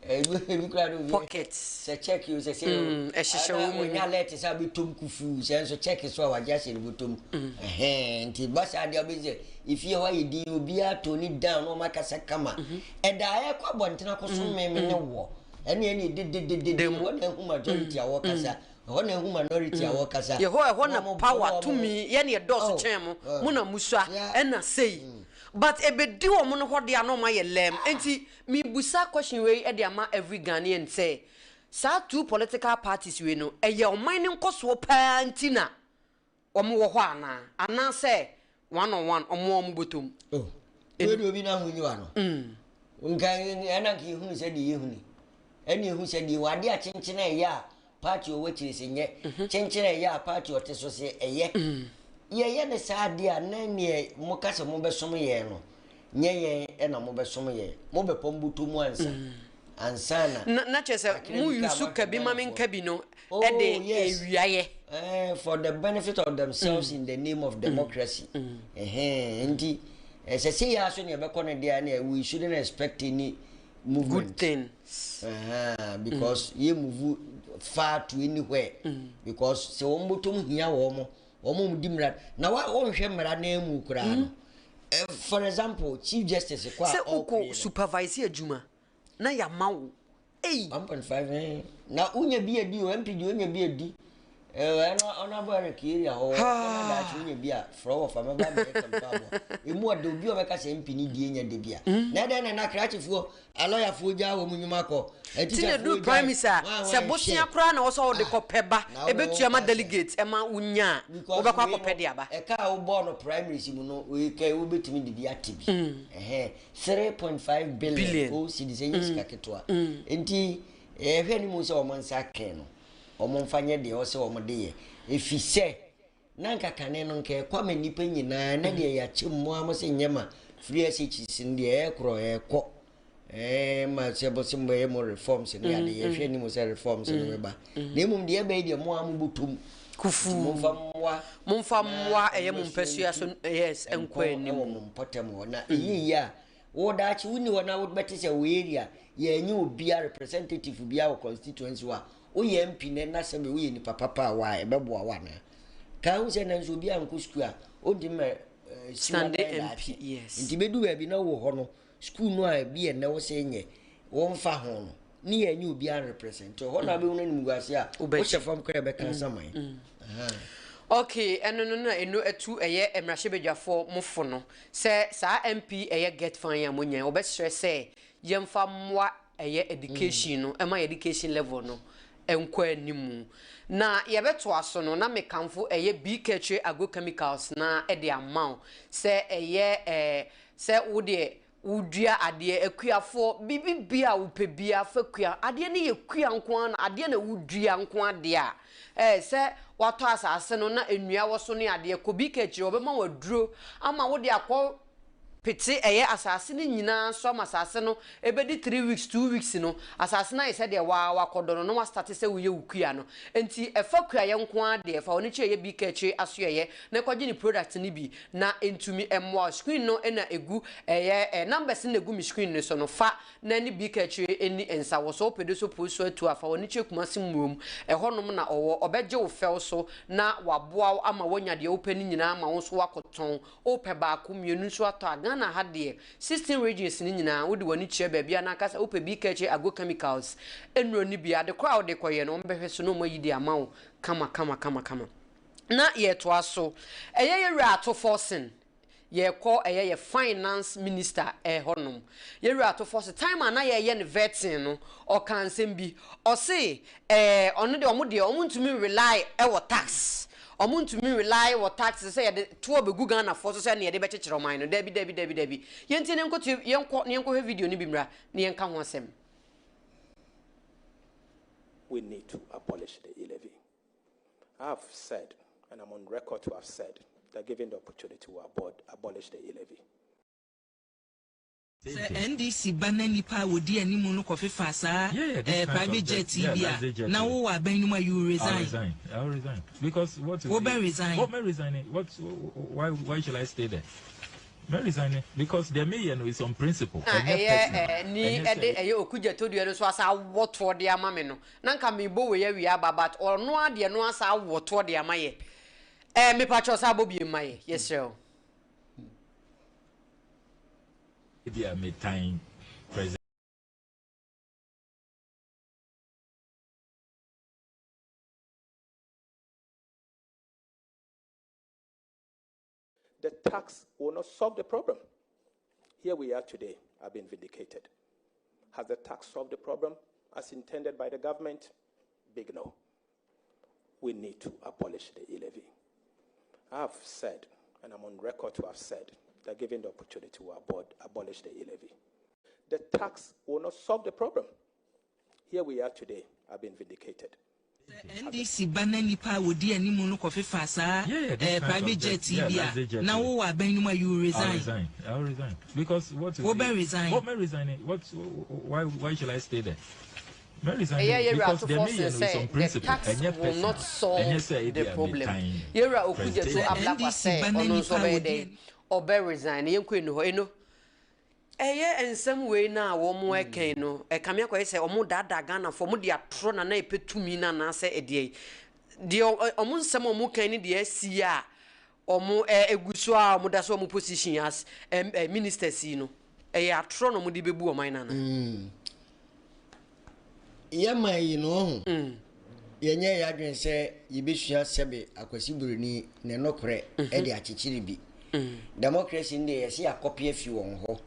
D: ebi kura ne obi
A: Pocket.
D: sɛ check yi o, sɛ
A: Ɛhyehyɛ wɔn mu.
D: Onya alert sɛ abɛtom kufu sɛ nso check so a wagye ahyɛ ne bɔtɔm. Ɛhɛn, nti ba saa deɛ ɔbɛ sɛ efie hɔ ayɛ din, obiara to ne down na ɔmo akasa kama. Ɛda ayɛ kɔ abɔntene akɔso mmemme ne wɔ ɛne dededede.
A: Demo.
D: Ɛhɔ na ehu majority a wɔkasa, ɛhɔ na ehu minority a wɔkasa.
A: Yɛhɔ ɛhɔ na
D: Wɔn
A: power
D: wɔn
A: tumi yɛne yɛdɔɔso
D: Oh,
A: kyɛn mo.
D: oh.
A: Mo na musua ɛna sei, but ebedi wɔn no hɔ deɛ a na wɔn ayɛ lɛm. Nti mibusa question wei ɛde ama every Ghanaian sɛ saa two political parties wei no, ɛyɛ ɔman ne nkɔsoɔ paa nti na wɔn wɔ hɔ anaa, anaasɛ one on one wɔn a wɔn bɔtɔm?
D: Oh, wei de obi na ho nyiwa no nka ɛna nka ehunu sɛ deɛ ehuni ɛna ehu sɛ deɛ wade akyenkyene ɛyɛ a. party ɔwɔ akyire se nyɛ, kyenkyen a ɛyɛ a party ɔte so se ɛyɛ. Yɛyɛ no saa deɛ a, na neɛ moka sɛ mobɛsom yɛn no, nyɛ yɛn na mobɛsom yɛn. Mobɛpɔ mbotɔ mu ansa, ansa na.
A: Na na kyerɛ sɛ
D: Kakra
A: mo
D: bi ka
A: use
D: moahwɛ
A: ka bi ma
D: Ghanafoɔ.
A: menka bi no
D: Oh
A: de
D: yes.
A: rewia yɛ.
D: Eh, for the benefit of themselves in the name of democracy. Ɛhɛn, nti ɛsɛ sɛ yɛ aso ne ɛbɛkɔ no deɛ ne we shouldn't expect any movement.
A: Good things.
D: Uh-huh, because yɛ move far to anywhere. Because sɛ wɔn bɔtɔm hia wɔn, wɔn mu di mmara na wa wɔnhwɛ mmara na emu koraa no. Eh, for example, Chief Justice kɔ a
A: Sɛ wokɔ
D: ɔkɔ no.
A: supervise adwuma na yɛama wo ei.
D: 1.5 eh. Na wonya bi adi o, MP deɛ wonya bi adi. Eh, ɛno ɔno Eric area hɔ, ɔno daakye wonya bi a, frɛ wɔ fa mɛba abɛyɛ kɛmpa aboa. Emu ɔde obi a ɔbɛka sɛ MP ne die nya da bi a. Na ɛdɛn na na krakyefoɔ, alɔyafoɔ gyaa wɔn nnwuma kɔ,
A: Ti na
D: atikyafoɔ
A: duru
D: gyae,
A: primaries a,
D: wɔn a
A: sɛ
D: wɔn
A: bosea
D: hyɛ.
A: koraa na wɔsɛ wɔde kɔpɛ ba,
D: Na wo na
A: ebetua ma
D: wɔka sɛ-
A: delegate ɛma wonya a,
D: Because
A: wobɛkɔ
D: wei
A: akɔpɛ
D: no,
A: de aba.
D: ɛka a wobɔɔ no primaries mu no, wei ka yi wobɛtumi de bi ate bi. Ɛhɛn, 3.5 billion
A: Billion.
D: o cedis ɛnyɛ sika ketewa. Nti yɛhwɛ ne mu sɛ wɔn nsa kɛn no, wɔn mfa nyɛ deɛ ɔsɛ wɔn de yɛ. Efi sɛ na nka kane no nka ɛkɔ ama nnipa nyinaa na deɛ yɛakyɛ mu a mo sɛ nyɛ ma free SHS no deɛ ɛkorɔ ɛkɔ. Ɛɛ ma sɛ mo sɛ mo bɛyɛ mo reforms ne ade yɛhwɛ ne mu sɛ reforms no bɛba. Na mmom deɛ ɛbɛyɛ deɛ mo a mo bɔtɔm.
A: Kufu.
D: Momfa mmoa
A: Momfa mmoa
D: na
A: ɛyɛ mo mpasua so yes nkɔ anim.
D: ɛwɔ mo mpɔtam hɔ na ɛyɛ yie a wo daakye wonni hɔ na wobɛte sɛ wo area yɛnyɛ obia representative bia wɔ constituency hɔ a woyɛ MP nɛ na sɛ woyɛ nipa papa a wa ɛbɛboa wo anaa ka ho sɛ nanso obi ankɔ sukuu a ɔntumi ma
A: Stand MP, yes.
D: Nti bɛdu baabi na wɔ hɔ no sukuu no a bi ɛnɛ wo sɛ nyɛ wɔmfa ho no ne yɛnyɛ obiara represent hɔ na wobɛhu no animguase a wohyɛ fam koraa ɛbɛka asaman. Aha.
A: Okay, ɛno no na ɛno atu ɛyɛ mmarahyɛbadwafoɔ mofo no sɛ saa MP ɛyɛ GETFund a monya wɔbɛsrɛ sɛ yɛmfa mmoa ɛyɛ education no ɛma education level no ɛnkɔ animu. Na yɛbɛtoa so no na mekamfo ɛyɛ BK Agrochemicals na ɛde ama wo sɛ ɛyɛ sɛ wo deɛ wodua adeɛ akuafoɔ biribi bia a wopɛ bia fa kua adeɛ no yɛ kua nko ara na adeɛ na wodua nko adeɛ a sɛ watɔ asase no na nnua wɔ so ne adeɛ kɔ bi ka akyire wɔbɛma wo aduro ama wode akɔ pete ɛyɛ asase no nyinaa so ama asase no ɛbɛdi 3 weeks 2 weeks no asase no ayɛ sɛdeɛ waa wakɔdɔ no na wastart sɛ woyɛ wo kua no. Nti ɛfa kuayɛ nko adeɛ fa wɔn akyi ɛyɛ bi ka akyire aso ɛyɛ na ɛkɔgye ne product no bi na ntumi mmoa. Screen no na egu ɛyɛ numbers no na egu mi screen no so no fa na ne bi ka akyire ɛni nsa wɔ so wopɛ de so po so atu afa wɔn akyi Kumasi mmurom ɛhɔnom na ɔwɔ ɔbɛgye wo fɛw so na waboa wo ama woanya deɛ wopɛ no nyinaa ama wo nso wakɔtɔn. Wopɛ baako mmienu nso atɔ a Ghana ha deɛ 16 regions no nyinaa wode w'ani kyerɛ baabi a n'ankasa wopɛ bi ka akyire agrochemicals nnuro no bi ade koraa a wode kɔyɛ no wɔn bɛhwɛ so na wɔn ayi de ama wo kama kama kama kama. Na yɛtoa so ɛyɛ yɛwura Ato Forson yɛkɔ ɛyɛ yɛ finance minister ɛhɔnom. Yɛwura Ato Forson time a na yɛyɛ no vetting no ɔka nsɛm bi ɔse ɔno deɛ ɔmo deɛ ɔmo ntumi rely ɛwɔ tax, ɔmo ntumi rely wɔ tax sɛ yɛde toɔ bɛgu Ghanafoɔ so sɛ ne yɛde bɛkyekyere ɔman no. Dabi dabi dabi dabi, yɛnti ne nkɔtie yɛnkɔ ne yɛnkɔhwɛ video no bi mmra ne yɛnka ho asɛm.
H: We need to abolish the e-levy. I've said, and I'm on record to have said, that given the opportunity, we will abolish the e-levy.
I: Sɛ NDC ba na nipa a wodi anim no kɔfefa saa private jet yi bi a na wowɔ abɛn no mu a, you resign.
J: I resign. I resign because what?
I: Wobɛ resign.
J: What may resign? What? Why? Why should I stay there? May resign because the mayor no is on principle.
A: Na ɛyɛ ni ɛde ɛyɛ Okudzeto todua no so asa awɔtoɔ de ama me no na nka mebɔ wei awie aba, but ɔno adeɛ no asa awɔtoɔ de ama yɛ mepakyɛw sɛ abɔ bie ma yɛ yɛsrɛ o.
J: Ebi a metan president.
H: The tax will not solve the problem. Here we are today, I've been vindicated. Has the tax solved the problem as intended by the government? Big no. We need to abolish the e-levy. I've said, and I'm on record to have said, that given the opportunity, we will abolish the e-levy. The tax will not solve the problem. Here we are today, I've been vindicated.
I: Sɛ NDC ba na nnipa a wɔdi anim no kɔfefa saa eh, private jet yi bi a, na wowɔ aban no mu a, you will resign.
J: I'll resign. I'll resign. Because what
I: is Wobɛ resign.
J: What may resign? What, why, why should I stay there?
A: Ɛyɛ Yɛwura Ato Forson sɛ the tax will not solve the problem. Yɛwura Okudzeto Ablakwa sɛ ɔno nso ɔbɛyɛ dɛn? Ɔbɛ resign. Yɛnkɔ Eno hɔ. Eno, ɛyɛ nsɛm wei no a wɔn ɛka yi no, ɛkame akɔyɛ sɛ wɔn daadaa Ghanafoɔ, wɔn de atorɔ na na ɛpɛ tumi no anaasɛ ɛdeɛ yi. Deɛ wɔn nsɛm a wɔn kan ne deɛ asi a wɔn ɛgu so a wɔn da so wɔn position as ministers yi no, ɛyɛ atorɔ na wɔn de bɛbu ɔman no anaa?
D: Yɛ man yi no, ɔho, yɛnyɛɛ yɛadwene sɛ yɛbɛsua sɛbe Akwasi Buroni ne nokorɛ de akyekyere bi. Democracy no deɛ yɛse yɛakɔpe afi wɔn hɔ.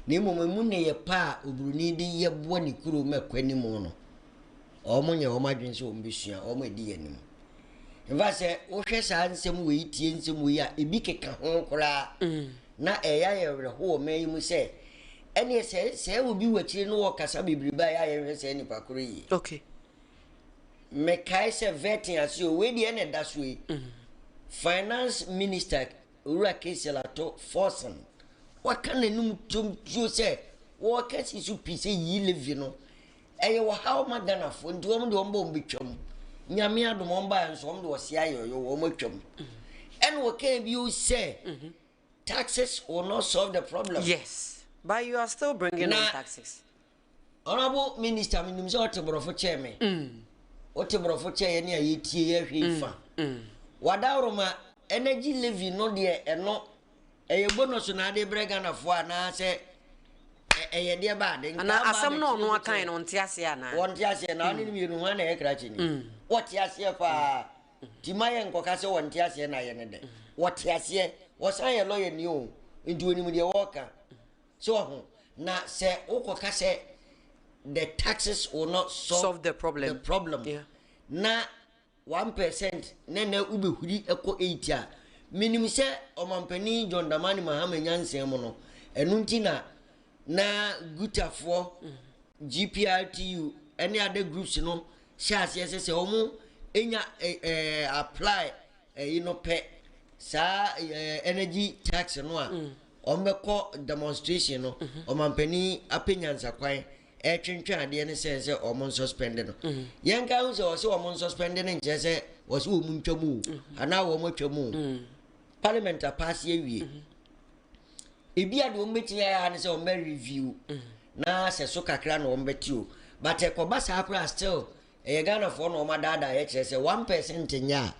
D: Na mmom ɛmu nneyɛ pa a oburoni de yɛ boa ne kuro ma ɛkɔ anim no, wɔn nyɛ wɔn adwene sɛ wɔn bɛsua, wɔn adi yɛn anim. In fact, sɛ wohwɛ saa nsɛm wei tie nsɛm wei a, ebi keka ho koraa na ɛyɛ ayɛ awerɛho wɔ man yi mu sɛ Ɛneɛ sɛ sɛ obi wɔ akyire no ɔkasa bebrebe a yɛ a yɛnhwɛ saa nipa koro yie.
A: Okay.
D: Mekae sɛ vetting ase o, wei deɛ ɛna ɛda so yi. Finance minister Owura Cassiel Ato Forson waka n'anum tom tuo sɛ wɔka si so pi sɛ yi levy no ɛyɛ ɔhaw ma Ghanafoɔ nti wɔn deɛ wɔn bɔ wɔn bɛtwam. Nyame adom wɔn baeɛ nso wɔn de ɔse ayɛ ɔyɔ wɔn atwam. Ɛna ɔkaa bio sɛ Taxes will not solve the problem.
A: Yes, but you are still bringing on taxes.
D: Honorable minister, menim sɛ ɔte borɔfo kyɛɛ me. Wote borɔfo kyɛɛ yɛ ne a yɛtie yɛhwɛ yi fa. Wadaworoma energy levy no deɛ ɛno ɛyɛ bonus na ade brɛ Ghanafoɔ anaasɛ ɛyɛ deɛ ba ade.
A: Anaa asɛm no ɔno akan no ɔnte aseɛ anaa?
D: Wɔnte aseɛ na ɔne no mmienu hwan na ɛyɛ krakye ni? Wɔte aseɛ paa. Nti mma yɛnkɔka sɛ wɔnte aseɛ na ayɛ no dɛ. Wɔte aseɛ. Wɔsan yɛ lɔya ni o, nti wɔnim deɛ wɔreka. So wahu? Na sɛ wokɔka sɛ the taxes will not solve,
A: solve the problem,
D: the problem
A: yeah.
D: na 1% na na wobɛhuri kɔ 8 a, menim sɛ ɔmampanin John Dramani Mahama nyansa mu no, ɛno nti na na Gutafoɔ, GPRTU ne other groups no hyɛ aseɛ sɛ sɛ wɔn nya apply ɛyi no pɛ saa energy tax no a wɔn bɛkɔ demonstration no ɔmampanin apɛ nyansakwan ɛretwentwɛn adeɛ no sɛn sɛ wɔn nsuspend no yɛn ka ho sɛ wɔsɛ wɔn nsuspend no nkyerɛ sɛ wɔsɛ wɔn ntwa mu o anaa wɔn atwa mu o parliament apaase awie. Ebia deɛ wɔbɛtumi ayɛ ara ne sɛ wɔbɛ review na sɛ so kakra na wɔbɛte o. But ɛkɔba saa koraa still ɛyɛ Ghanafoɔ na wɔn adaadaa yɛ kyerɛ sɛ 1% nyɛ a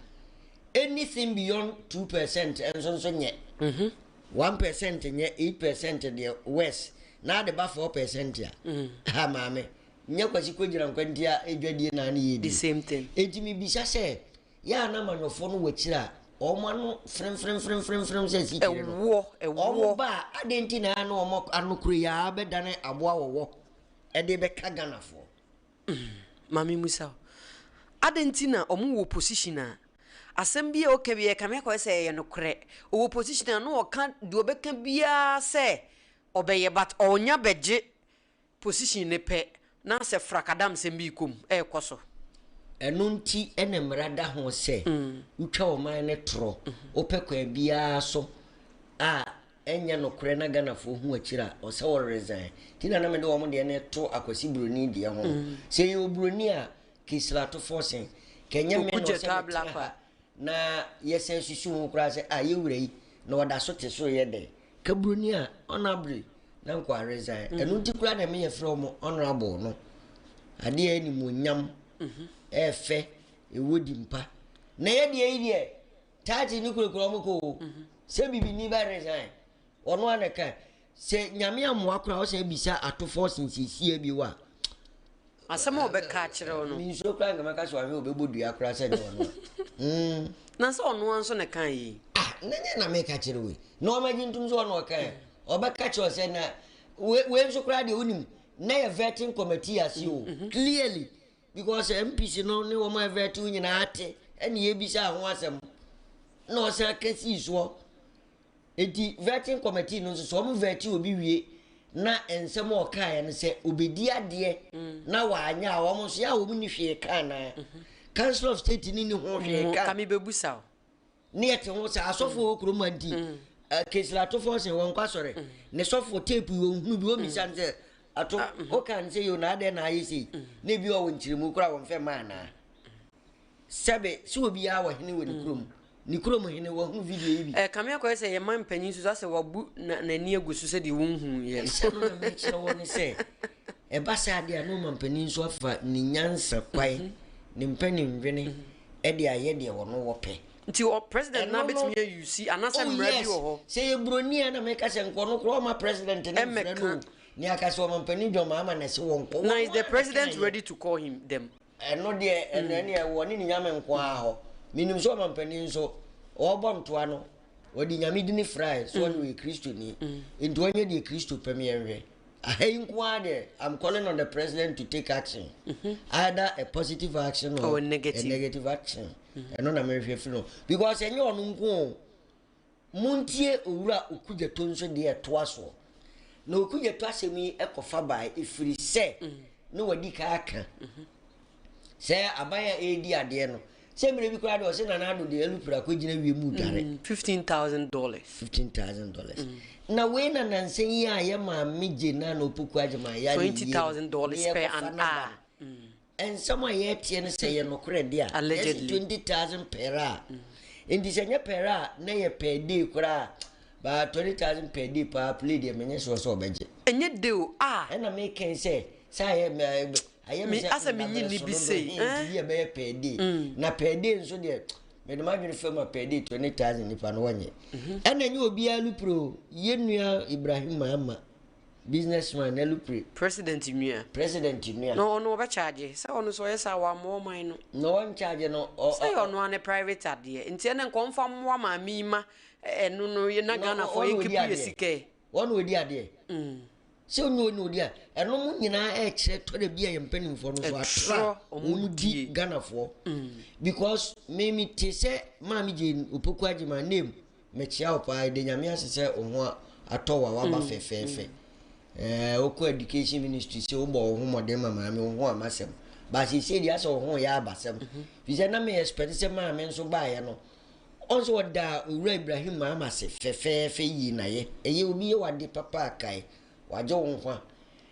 D: anything beyond 2% nso nso nyɛ. 1% nyɛ 8% deɛ worse na ade ba 4% a ha maame nyɛ Kwasi Kɔgyina Nkwantia adwadie na ne yɛ
A: The same thing.
D: Enti mebisa sɛ Yɛ a na amanyɔfoɔ no wɔ akyire a wɔn ano fremfremfremfrem sɛ asikyire no.
A: Ɛwoɔ, ɛwoɔ.
D: Wɔn ba a, adɛn nti na na wɔn ano koro yi ara bɛdane aboa wɔwɔ de bɛka Ghanafoɔ?
A: Ma memmisa wo, adɛn nti na wɔn wɔ position a, asɛm bi a ɔka biara ɛkame akɔyɛ sɛ ɛyɛ nokorɛ. Ɔwɔ position a na ɔka deɛ ɔbɛka biara sɛ ɔbɛyɛ but ɔnya bɛgye Position no pɛ na sɛ frakadam sɛm bi rekɔ mu, ɛrekɔ so.
D: Ɛno nti na mmara da ho sɛ wotwa ɔman no torɔ, wopɛ kwan biara so a ɛnyɛ nokorɛ na Ghanafoɔ hu akyire a, ɔsɛ wɔ resign. Nti na na mede wɔn deɛ no reto Akwasi Broni deɛ ho no. Sɛ ɛyɛ obroni a, Kisla Atofoɔ-Sen, ka ɛnyɛ me na ɔsɛ metena ha na yɛsan susu ho koraa sɛ ah yɛ wura yi na ɔda so te so reyɛ dɛn? Ka broni a honourably na nka ɔaresign. Ɛno nti koraa na me yɛfrɛ wɔn honourable no. Adeɛ a animuonyam, ɛɛfɛ, ɛwɔ di mpa. Na yɛ deɛ yi deɛ, title no kurakura wɔn kɔ o. Sɛ bibini bɛ resign, ɔno ara na ɛka. Sɛ Nyame ammoa koraa ɔsan bisa atofoɔ sen siesie bio a.
A: Asɛm a ɔbɛka akyerɛ wo no.
D: Mensuro koraa nka mɛka sɛ wahwɛ ɔbɛbɔ dua koraa sɛ nyɛ ɔno a. Mm.
A: Na sɛ ɔno ara nso na ɛkaa yei.
D: Ah, na nyɛ na meka kyerɛ wo yi. Na ɔma gye ntom sɛ ɔno ɔkae. Ɔbɛka kyerɛ wo sɛ na wei wei nso koraa deɛ wonim na yɛ vetting committee ase o. Clearly because MPs no ne wɔn a ɛvɛte wo nyinaa te ɛne yɛbisa ho asɛm na ɔsan ka sii soɔ. Enti vetting committee no nso sɛ wɔn vet obi wie na nsɛm a ɔkaeɛ no sɛ obedi adeɛ na wanyɛ a wɔn nso yɛ a wɔn nni hwee ka anaa? Council of State ni ni ho hwee ka.
A: Ka mebɛbusa wo.
D: Ne yɛte ho sɛ asɔfoɔ wɔ kurom ha nti, Kingsley Atofoɔ se wɔnkɔ asɔre. Ne sɔfoɔ tape yi wɔnhunu bi, wɔmmisa no sɛ, Ato, wokaa no sɛ yei o, na adɛn na ayɛ sei? Na ebi wɔ nkyerɛmu koraa a wɔmfɛ mma anaa? Sɛbe, sɛ obiara wɔ hene wɔ ne kurom, ne kurom hene, wahunu video yi bi.
A: Ɛkame akɔyɛ sɛ yɛn man mpanyin nso asɛ wɔabu n'ani agu so sɛdeɛ wɔnhuu yɛ no.
D: Asɛm no na mekyerɛ wo ne sɛ, ɛba saa deɛ a na ɔmampanin nso afa ne nyansa kwan, ne mpanimdwene de ayɛ deɛ ɔno wɔpɛ.
A: Nti ɔ president no ara bɛtumi a use anaasɛ
D: Oh
A: mmara bi
D: yes,
A: wɔ hɔ?
D: sɛ yɛ buroni a na meka sɛ nka ɔno koraa ɔma president no mfrɛ no o, ne aka sɛ ɔmampanin John Mahama na ɛse wɔnkɔ.
A: Na
D: Wɔn
A: is the
D: ara na
A: president
D: ɛkaeɛ.
A: ready to call him them?
D: Ɛno deɛ ɛno ɛneɛ wɔ ne ne nyame nko ara hɔ. Menim sɛ ɔmampanin nso ɔrebɔ ntoa no ɔde nyame dini frae sɛ ɔne ɔyɛ Kristoni nti ɔnyɛ deɛ Kristo pɛ me yɛnhwɛ. Aha yi nko ara deɛ I'm calling on the president to take action either a positive action or a negative, a negative action. Ɛno na mehwɛ firi no because ɛnyɛ ɔno nko o. Montie Owura Okudzeto nso deɛ ɛtoa soɔ. Na Okudzeto asɛm yi kɔfa baeɛ ɛfiri sɛ na wadi kan aka sɛ aban a ɛredi adeɛ no sɛ mmerɛ bi koraa deɛ ɔse Nana Addo de alupere akɔgyina wiem redware.
A: $15,000.
D: $15,000. Na wei na nansa yi a yɛ maame Jane Nana Opoku Agyemang yare yie no,
A: $20,000 per an hour.
D: Nsɛm a yɛreteɛ no sɛ ɛyɛ nokorɛ de a, yɛse 20,000 per a, nti sɛ ɛnyɛ per a na ɛyɛ per day koraa a, baa 20,000 per day paa play deɛ menyɛ sure sɛ ɔbɛgye.
A: Ɛnyɛ day o, ah.
D: Ɛna meka yi sɛ, sɛ ayɛ ayɛ me sɛ
A: asɛ menyi nni bi sei,
D: nti bi ɛbɛyɛ per day. Na per day nso deɛ, mede m'adwene fa mu a per day 20,000 nipa no wɔnyɛ. Ɛna ɛnyɛ obiara lupre o, yɛn nua Ibrahim Mahama Business man na lupre.
A: President nua.
D: President nua.
A: Na ɔno ɔbɛ charge sɛ ɔno nso ɔyɛ saa wammoa ɔman no.
D: Na ɔn charge no ɔ.
A: Sɛ yɛ ɔno ara ne private adeɛ nti ɛnɛ nka ɔnfa mmoa maame yi ma ɛno no na Ghana foɔ yɛn keep yɛ sika ɛ.
D: Wɔn na ɔdi adeɛ. Sɛ ɔnyɛ ɔna ɔdi a ɛno mo nyinaa ɛkyerɛ tɔ da bi a yɛn mpanimfoɔ no so atorɔ a wɔn di Ghana foɔ because me me te sɛ maame Jane Opoku Agyemang name Mekyea wo paa, yɛda Nyame ase sɛ wo ho atɔ wo a waba fɛfɛɛfɛ. Ɛɛ wokɔ education ministry sɛ wobɔ wo ho mmɔden ma maame wo ho ama sɛm. Ba seesei deɛ asɛ wo ho yɛ abasɛm. Fi sɛ na me expect sɛ maame nso baeɛ no, ɔn sɛ ɔdaa Owura Ibrahim Mahama ase fɛfɛɛfɛ yie na yɛ. Ɛyɛ obi yɛ wade papa a kae, wagye wo nkwa.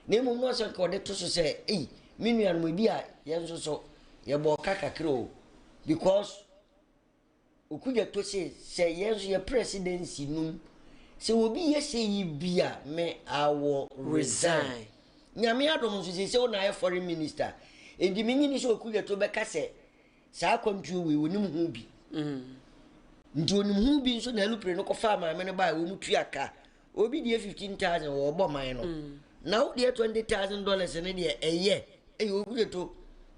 D: Na mmom na ɔsɛ nka ɔde to so sɛ, ei, me nuanom ebi a yɛn nso so yɛbɔɔ ka kakra o. Because Okudzeto se sɛ yɛn nso yɛ presidency nom sɛ obi yɛ sɛ yi bi a me I will resign. Nyame adom nso sese wo na ayɛ foreign minister enti me nyini sɛ Okudzeto bɛka sɛ saa akwantuo wei onim ho bi. Nti onim ho bi nso na alupre no kɔfaa maame no baa wɔn tua ka. Obi deɛ 15,000 wɔbɔ man no. Na wo deɛ 20,000 dollars no deɛ ɛyɛ. Ɛyɛ Okudzeto.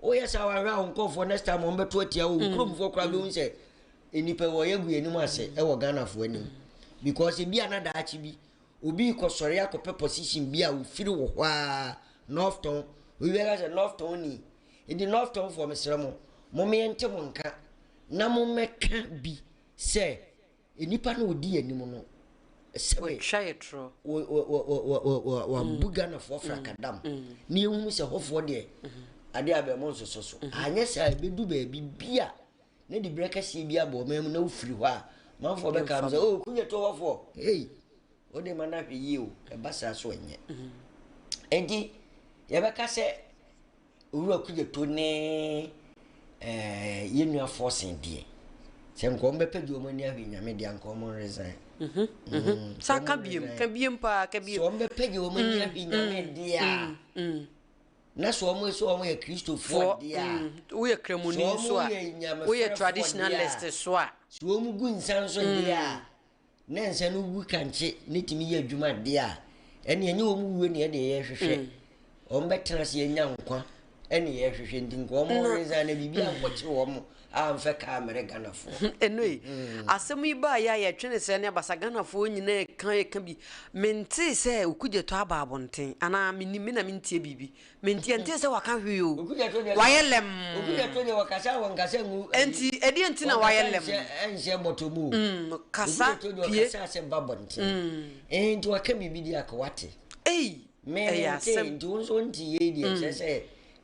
D: Woyɛ saa wahwɛ a wo nkurɔfoɔ next time wɔn bɛto atia wo. Nkuromfoɔ koraa bɛhu sɛ nnipa wɔyɛ agu yɛn anim ase ɛwɔ Ghanafoɔ anim. Because ebi a na daakye bi obi rekɔsɔre akɔpɛ position bi a ofiri wɔ hɔ ara North Tɔn. Obi bɛka sɛ North Tɔn ni. Nti North Tɔnfoɔ mesrɛ mo, mommɛnte mo nka na mommɛka bi sɛ Nnipa no ɔdi anim no sɛbe
A: Wɔtwa yɛ torɔ.
D: wɔabu Ghanafoɔ frakadam na yɛhunu sɛ hɔfoɔ deɛ adeɛ abɛn mo nsoso so. Anyɛ saa ɛbɛdu baabi bi a na diberɛ kɛseɛ bi abɔ ɔman mu na wofiri hɔ a manfoɔ bɛka mo sɛ oh kunyɛ to hɔfoɔ hey wode ma no ahwɛ yie o ɛba saa so ɛnyɛ. Enti yɛbɛka sɛ Owura Kudzeto ne eh, yɛn nua Forson deɛ, sɛ nka wɔn bɛpɛ gye wɔn ani ahwɛ Nyame deɛ anka wɔn resign.
A: Mhm, mhm. Mm, Sa ka biem, ka biem paa, ka biem.
D: Sɛ wɔn bɛpɛ gye wɔn ani mm, ahwɛ Nyame mm, deɛ a, mm, na sɛ wɔn sɛ wɔn yɛ Kristofoɔ deɛ a,
A: woyɛ Kramoni nso a, woyɛ traditionalist so a,
D: sɛ wɔn gu nsa nso deɛ a. Na nsa no wu kankye na ɛtumi yɛ adwuma deɛ a, ɛnneɛ ɛnyɛ wɔn wuo ne ɛdeɛ yɛhwehwɛ. Wɔn bɛtena ase anya nkwa ɛne yɛhwehwɛ nti nka wɔn resign na biribi ankɔkye wɔn amfɛ kaa mmerɛ Ghanafoɔ.
A: Ɛno yi, asɛm yi baa yɛ a yɛtwe ne sɛ ne abasa Ghanafoɔ nyinaa ɛka ɛka bi. Mentee sɛ Okudzeto aba abɔnten anaa menim me na mentie biribi. Mente yɛntee sɛ waka hwee o. Wayɛ lɛmm.
D: Okudzeto deɛ wɔkasa a wɔnkasa ngu.
A: Enti ɛdeɛ nti na wayɛ lɛmm?
D: Wɔnkasa nhyɛ bɔtɔ mu o.
A: Mm, kasa
D: Okudzeto deɛ
A: pie.
D: ɔkasa sɛ ba bɔnten. Mm. Nti waka biribi deɛ aka wate.
A: Ei,
D: Me
A: ɛyɛ
D: mente
A: asɛm.
D: nti wo nso wonte yei deɛ kyerɛ sɛ.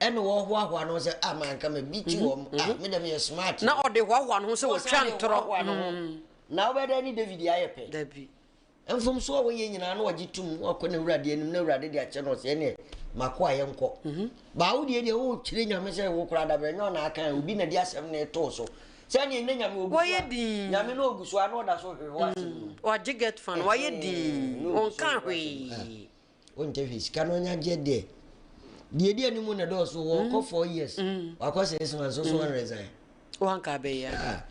D: Ɛna ɔhoahoa ne ho sɛ, ah, manka me bi ti wɔn, ah, me deɛ meyɛ smart.
A: Na ɔde hoahoa ne ho sɛ wɔtwa ntorɔ.
D: Ɔsan de hoahoa ne ho. Na wobɛyɛ dɛn ne David ayɛ pɛ?
A: Dabi.
D: Mfomsoɔ a wɔyɛ nyinaa na ɔgye tom na wakɔ n'Awurade anim na Awurade de akyɛ no ɔsɛ ɛneɛ m'akoa yɛnkɔ. Baa wo deɛ deɛ wokyerɛ Nyame sɛ wo koraa dabrɛ nyɛ ɔna aka obi na de asɛm no retoo so sɛneɛ nnɛ Nyame ɔgu so a
A: Wayɛ dinn.
D: Nyame na ɔgu so a na ɔda so hwehwɛ w'asɛm no mu.
A: Wagye get fan wayɛ dinn
D: Na ɔgu so
A: ɔnka
D: hwehwɛ w'asɛm no.
A: hwee.
D: Wonte hwee sika no ɔnya gye deɛ deɛ ɛdi anim na ɛdɔɔso wɔkɔ 4 years wakɔ 6 months so so wɔn resign.
A: Wanka abɛyɛ a.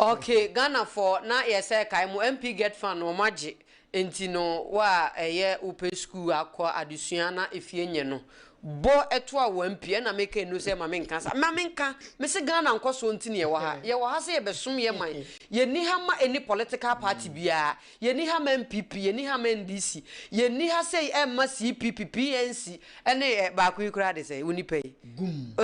A: Okay, Ghana for na yɛsɛ kae mo MP get fund no wɔn agye nti no wo a ɛyɛ wopɛ school akɔ adesua na efie nyɛ no bɔ ɛto a wɔ MP ɛna meka enu sɛ ma menka sa ma menka mese Ghana nkɔsoɔ nti na yɛwɔ ha yɛwɔ ha sɛ yɛbɛsom yɛ man yɛnni ha ma any political party biara yɛnni ha ma NPP yɛnni ha ma NDC yɛnni ha sɛ ɛmma CPP PNC ɛne ɛ baako yi koraa de sɛ wo nipa yi
D: Gum.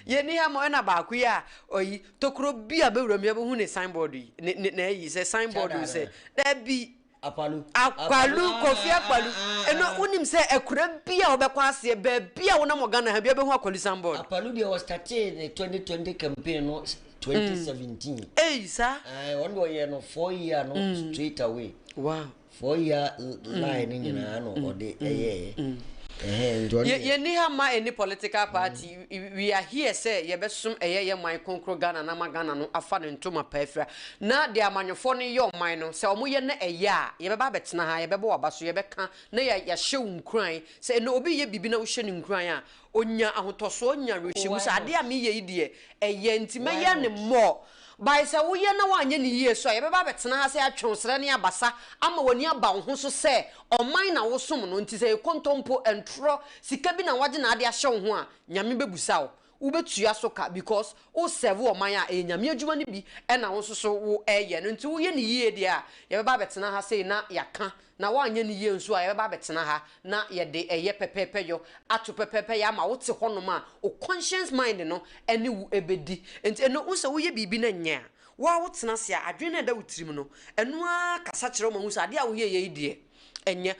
A: Yɛnni ha ma ɛna baako yi a ɔyi tokuro bi a bɛwura mu yɛbɛhu ne signboard yi ne ne na ayi sɛ signboard
D: Chada
A: sɛ
D: anaa?
A: dabi
D: Akwalu.
A: Akwalu Kofi Akwalu ɛno wonim sɛ akura bi a wobɛkɔ aseɛ baabi a wonam wɔ Ghana ha bi a wobɛhu Akwalu signboard.
D: Akwalu deɛ ɔstartee ne 2020 campaign no 2017.
A: Ei saa.
D: Ɛɛ ɔno deɛ ɔyɛ no 4 year no straight away.
A: Wow.
D: 4 year line no nyinaa na ɔde ɛyɛɛ. Ɛhɛn nti ɔno deɛ.
A: Yɛnni ha ma any political party. We are here sɛ yɛbɛsom ɛyɛ yɛ man kronkron Ghana na ama Ghana no afa ne ntoma pa afira. Na deɛ amanyɔfoɔ no yɛ ɔman no, sɛ wɔyɛ na ɛyɛ a, yɛbɛba abɛtena ha, yɛbɛbɔ w'aba so, yɛbɛka na yɛahyɛ wo nkuran. Sɛ ɛnnɛ obi reyɛ biribi na wohyɛ no nkuran a, ɔnya ahotɔsoɔ, ɔnya awerɛhyɛmu sɛ adeɛ a mereyɛ yi deɛ, ɛyɛ nti mɛyɛ no more. By sɛ woyɛ na woanyɛ no yie so a, yɛbɛba abɛtena ha sɛ yɛatwe wo serɛ ne abasa ama w'ani aba wo ho so sɛ ɔman na wosom no nti sɛ ɛyɛ kontompo, ntorɔ, sika bi na woagye na ade ahyɛ wo ho a, Nyame bɛbusa wo. Wobɛtua so ka because wo serve ɔman a ɛyɛ Nyame adwuma no bi na wo nso so wo ɛyɛ no nti woyɛ no yie deɛ a, yɛbɛba abɛtena ha sei na yɛaka na woanyɛ no yie nso a, yɛbɛba abɛtena ha na yɛde ɛyɛ pɛpɛɛpɛ yɔ ato pɛpɛɛpɛ yɛ ama wote hɔnom a, wo conscience mind no ne wo bɛdi. Nti ɛno, wohu sɛ woyɛ biribi na ɛnyɛ a, wo ara wotena ase a, adwene no a ɛda wo tirim no, ɛno ara kasa kyerɛ wo ma wohu sɛ adeɛ a woyɛeɛ yi deɛ, ɛnyɛ.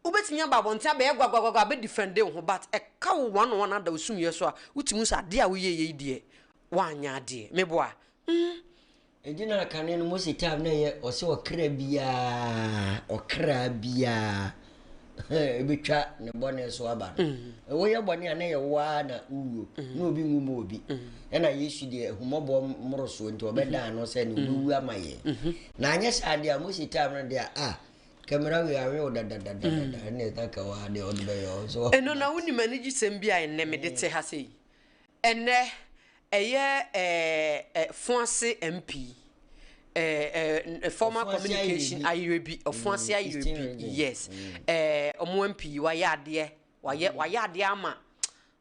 A: Wobɛtumi aba abɔnten abɛyɛ gwagwagwagwa abɛdefɛnde wo ho but ɛka wo one on one ada wo sumiiɛ so a, wotumi hu sɛ adeɛ a woyɛeɛ yi deɛ, woanyɛ adeɛ. Meboa? Mm.
D: Enti na kane no Mose time na ɛyɛ ɔsɛ ɔkra biara ɔkra biara ebetwa ne bɔne so aba no. Woyɛ bɔne a na ɛyɛ wo ara na wowuo na obi nwu ma obi. Ɛna Yesu deɛ ahummɔbɔ mmorosoɔ nti ɔbɛda ano sɛ ne ɔbɛwu ama yɛn. Na anyɛ saa deɛ a Mose time no deɛ a kamera wei awe wo dadadadada ɛne na ka waa deɛ ɔde bɛyɛ ɔ so.
A: Ɛno na wonim anigyesɛm bi a ɛnnɛ mede te ha sei. Ɛnnɛ ɛyɛ ɛɛ Foase MP, ɛɛ former communication Ayirebi, Ɔfoase Ayirebi, yes, ɛɛ ɔmo MP wayɛ adeɛ, wayɛ wayɛ adeɛ ama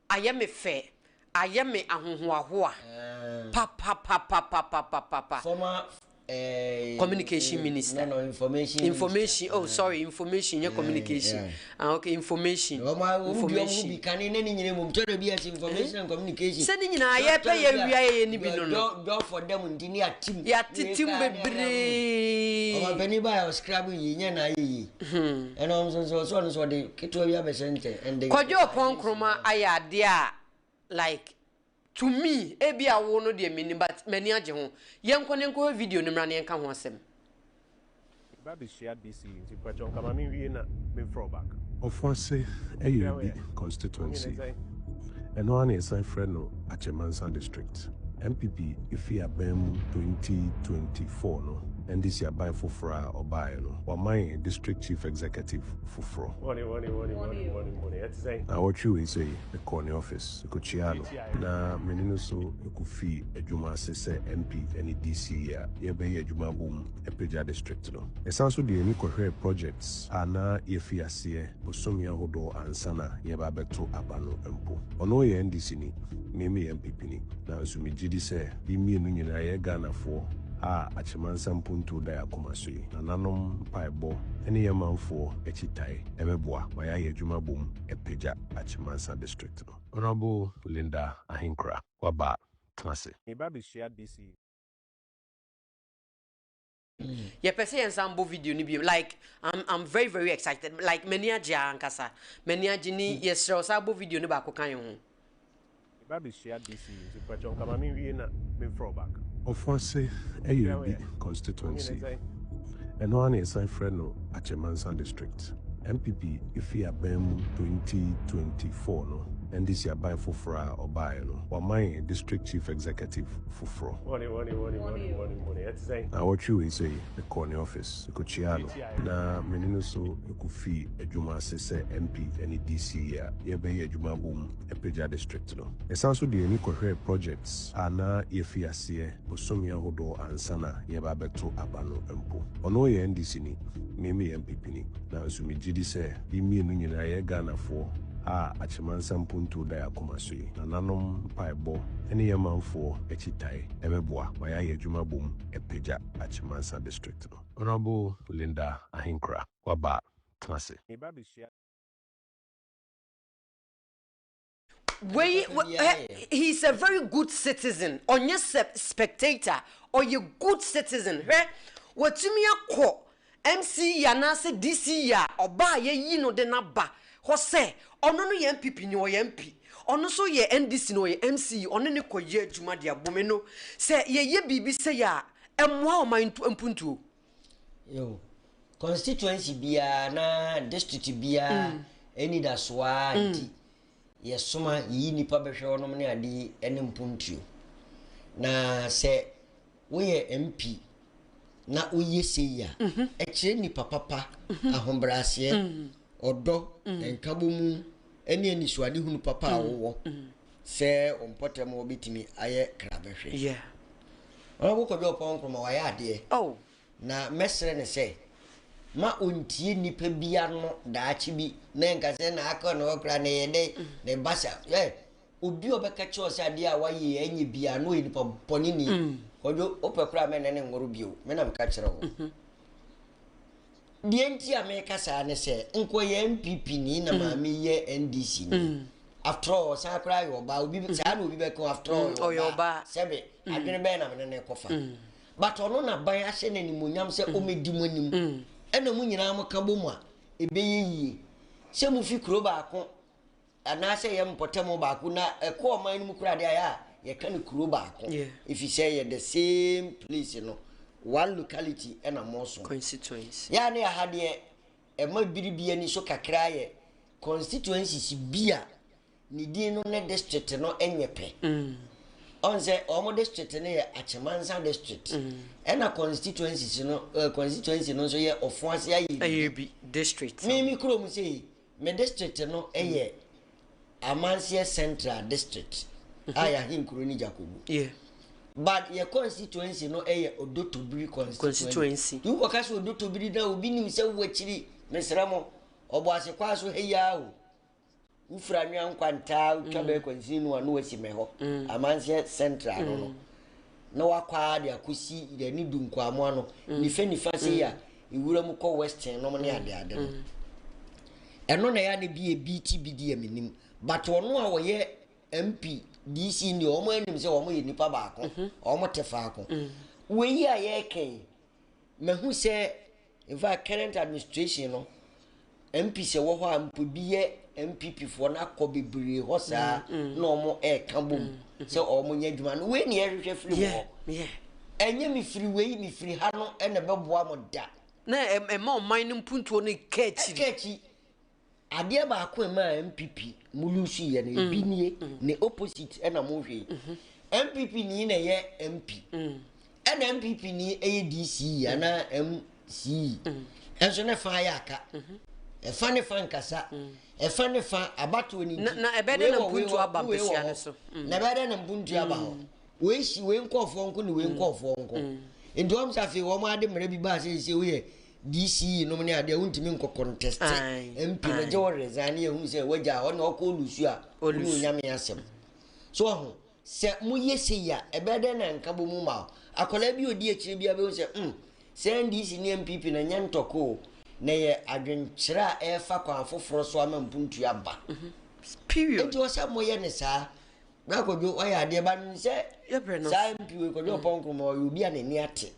A: ayɛ me fɛ, ayɛ me ahohoahoa papapapapapapa.
D: Former
A: Communication minister.
D: No, no, information.
A: Information. Oh, sorry, information. Yeah, communication. Yeah. Ah, okay, information.
D: Information. Bi kane ne ne nyina mum tɔrɔ bi as information and communication.
A: Sɛ ne nyinaa yɛ pɛ yɛ wia yɛ ni bi no no.
D: Job for them nti ne atim.
A: Yɛatetem bebree.
D: Ɔmampanin ba yɛ ɔscrab yi nyɛ na ayɛ yi. Ɛna ɔno nso nso ɔno nso ɔde ketewa bi abɛhyɛ nkyɛn.
A: Kwadwo Oppong Nkrumah ayɛ adeɛ a like to me ebi a wo no deɛ mennim but m'ani agye ho. Yɛnkɔ na yɛnkɔhwɛ video no mmra na yɛnka ho asɛm.
K: Meba abɛhyia DC nti mpakyɛw nka ma menwie na memfrɛ wo back.
L: Ofoase Ayirebi constituency, ɛno ara na yɛsan frɛ no Akyemansa District. NPP fii aban mu 2024 no, NDC aban foforɔ a ɔbaeɛ no, wɔama yɛn District Chief Executive foforɔ.
K: Morning, morning, morning, morning, morning, morning. Ɛte sɛn?
L: Naawɔtwe wei sei, mekɔɔ ne office mekɔkyiaa no, na me ne no nso kɔfii adwuma ase sɛ MP ne DC a yɛrebɛyɛ adwuma abom apagya district no. Yɛsan nso de yɛn ani kɔhwɛɛ projects a na yɛafi aseɛ bosome ahodoɔ ansa na yɛreba abɛto aba no mpo. Ɔno yɛ NDC ni, me meyɛ NPP ni, nanso megye di sɛ yɛn mmienu nyinaa yɛyɛ Ghanafoɔ a Akyemansa mpuntuo da yɛn akoma so yi. Nananom mpaebɔ ne yɛn manfoɔ akyitae bɛboa ma yɛayɛ adwuma abom apagya Akyemansa District no. Honourable Linda Ahenkura, waba tena ase.
K: Meba abɛhyia DC.
A: Yɛpɛ sɛ yɛnsan bɔ video no bio like I'm I'm very very excited like m'ani agye ankasa m'ani agye ni yɛsrɛ wo san bɔ video no baako ka yɛn ho.
K: Meba abɛsua DC nti mpakyɛw nka ma menwie na memfrɛ wo back.
L: Ofoase Ayiribi constituency, ɛno ara na yɛsan frɛ no Akyemansa district. NPP fii aban mu 2024 no, NDC aban foforɔ a ɔbaeɛ no, wɔama yɛn District Chief Executive foforɔ.
K: Morning morning morning morning morning morning ɛte sɛn?
L: Naawɔtwe wei sei, mekɔɔ ne office, mekɔkyiaa no, na me ne no nso kɔfii adwuma ase sɛ MP ne DC a yɛrebɛyɛ adwuma abom apagya district no. Yɛsan nso de yɛn ani kɔhwɛɛ projects a na yɛafi aseɛ bosome ahodoɔ ansa na yɛreba abɛto aba no mpo. Ɔno yɛ NDC ni, me meyɛ NPP ni, nanso megye di sɛ yɛn mmienu nyinaa yɛyɛ Ghanafoɔ a Akyemansa mpuntuo da yɛn akoma so yi. Nananom mpaebɔ ne yɛn manfoɔ akyitae bɛboa ma yɛayɛ adwuma abom apagya Akyemansa District no. Honourable Linda Ahenkura, waba a, tena ase.
K: Meba abɛsua.
A: Wei he is a very good citizen ɔnyɛ spectator ɔyɛ good citizen hwɛ watumi akɔ MCE anaasɛ DCE a ɔbaa yɛyi no de no aba hɔ sɛ ɔno no yɛ NPP ni ɔyɛ MP ɔno nso yɛ NDC ni ɔyɛ MCE ɔne ne kɔyɛ adwuma de abom no sɛ yɛyɛ biribi sɛ yɛ a ɛmmoa ɔman mpuntuo.
D: Yo, constituency biara na district biara anidasoɔ ara nti yɛsoma yɛyi nnipa bɛhwɛ hɔnom ne ade yi ne mpontuo. Na sɛ woyɛ MP na woyɛ sei a, ɛkyerɛ nnipa papa, ahobrɛaseɛ, ɔdɔ, nkabomu ne anisoadehunu papa a wowɔ sɛ wo mpɔtam hɔ bɛtumi ayɛ krabɛhwɛ. Honourable Kwadwo Ɔpɔn Nkrumah wayɛ adeɛ.
A: Oh.
D: Na mɛsrɛ no sɛ, ma ɔntie nnipa bi ano daakye bi na ɛnka sɛ na akɔ ne hɔ koraa na ɛyɛ dɛn na ɛba sa. Ɛ obi a ɔbɛka kyerɛ wo sɛ adeɛ a wayɛ yi ɛnyɛ biara na ɔyɛ nipa bɔne ni. Kwadwo, wopɛ koraa mɛne ne nworo bio. Me na meka kyerɛ wo. Deɛ nti a meka saa ne sɛ, nkɔyɛ NPP ni na maame yi yɛ NDC ni. After all, ɔsan koraa yɛ ɔbaa. Obi saa na obi bɛka after all ɔyɛ ɔbaa. Sɛbe, adwene bɛn na mene no rekɔfa. But ɔno na ban ahyɛ no animuonyam sɛ ɔmmɛdi mo anim. Ɛna mo nyinaa moka bɔ mu a, ɛbɛyɛ yie. Sɛ mofi kuro baako anaasɛ yɛ mpɔtam baako na ɛkɔ ɔman no mu koraa deɛ ayɛ a yɛka no kuro baako. Ɛfiri sɛ yɛ the same place no, one locality ɛna mosom.
A: Constituency.
D: Yɛ a ne aha deɛ ɛma biribi ani so kakra yɛ constituencies bi a ne din no ne district no nyɛ pɛ. Ɔn sɛ wɔn district no yɛ Akyemansa district. Ɛna constituencies no eh, constituency no nso yɛ Ɔfoase Ayebi.
A: Ayebi district.
D: Me me kurom sei, me district no yɛ Amanseɛ Central district a yɛahenkuro ne Jakobu.
A: Yeah.
D: But yɛ constituency no yɛ Odotobiri constituency.
A: Constituency.
D: Nti wokɔka sɛ Odotobiri na obi nim sɛ wo akyiri, mesrɛ mo, Ɔboase kwaa so ha yi ara o. Wofiri Anwea Nkwantaa wotwa bɛyɛ kwansini no a na wasi mɛ hɔ, Amanseɛ Central no no, na wakɔ ara de akɔsi yɛne du Nkwaamoa no, nifa nifa sei a ewura mu kɔ Western nom ne adeade no. Ɛno na ɛyɛ a na bi ebi ti bi deɛ menim, but ɔno a ɔyɛ MP, DC deɛ wɔn anim sɛ wɔn yɛ nipa baako, wɔn te faako. Wei a yɛreka yi, Mahu sɛ in fact current administration no MPs ɛwɔ hɔ a mpo bi yɛ NPP foɔ no akɔ bebree hɔ saa na wɔn ɛreka bom sɛ wɔn nyɛ adwuma no wei na yɛhwehwɛ firi mu hɔ ɛnyɛ mefiri wei mefiri ha no ɛna ɛbɛboa mo da.
A: Na ɛma ɔman no mpuntuo no ka akyiri.
D: Ɛka akyi. Adeɛ baako a ɛmaa NPP mo lose yɛ no ebi nie ne opposite ɛna mo hwɛ yi. NPP ni na ɛyɛ MP ɛna NPP ni ɛyɛ DCE anaa MCE ɛnso ne fa ayɛ aka ɛfa ne fa nkasa ɛfa ne fa abatoɔ ne nti
A: na ɛbɛyɛ dɛ na mpuntuo aba mpɛsua no so
D: na ɛbɛyɛ dɛ na mpuntuo aba hɔ wei si wei nkɔɔfoɔ nko ne wei nkɔɔfoɔ nko nti wɔn sɛ afei wɔn ade mmerɛ bi baa sɛ sɛ woyɛ DC nom ne adeɛ wontumi nkɔ contest MP no gye wo resign ne yɛhu sɛ wagya hɔ na ɔkɔ olusu a wone onyame asɛm so ɔho sɛ moyɛ sei a ɛbɛyɛ dɛn na nka bɔ mu ma wo akwadaa bi ɔdi akyire bi abɛhu sɛ mm sɛ NDC ne NPP na nyɛ ntɔkɔ o na yɛ adwenkyerɛ a ɛrefa kwan foforɔ so ama mpuntu aba
A: period
D: nti ɔsɛ moyɛ ne saa. Bra Kwadwo wayɛ adeɛ ba nim sɛ saa MP wei Kwadwo Ɔpɔn Nkrumah ɔyɛ obi a n'ani ate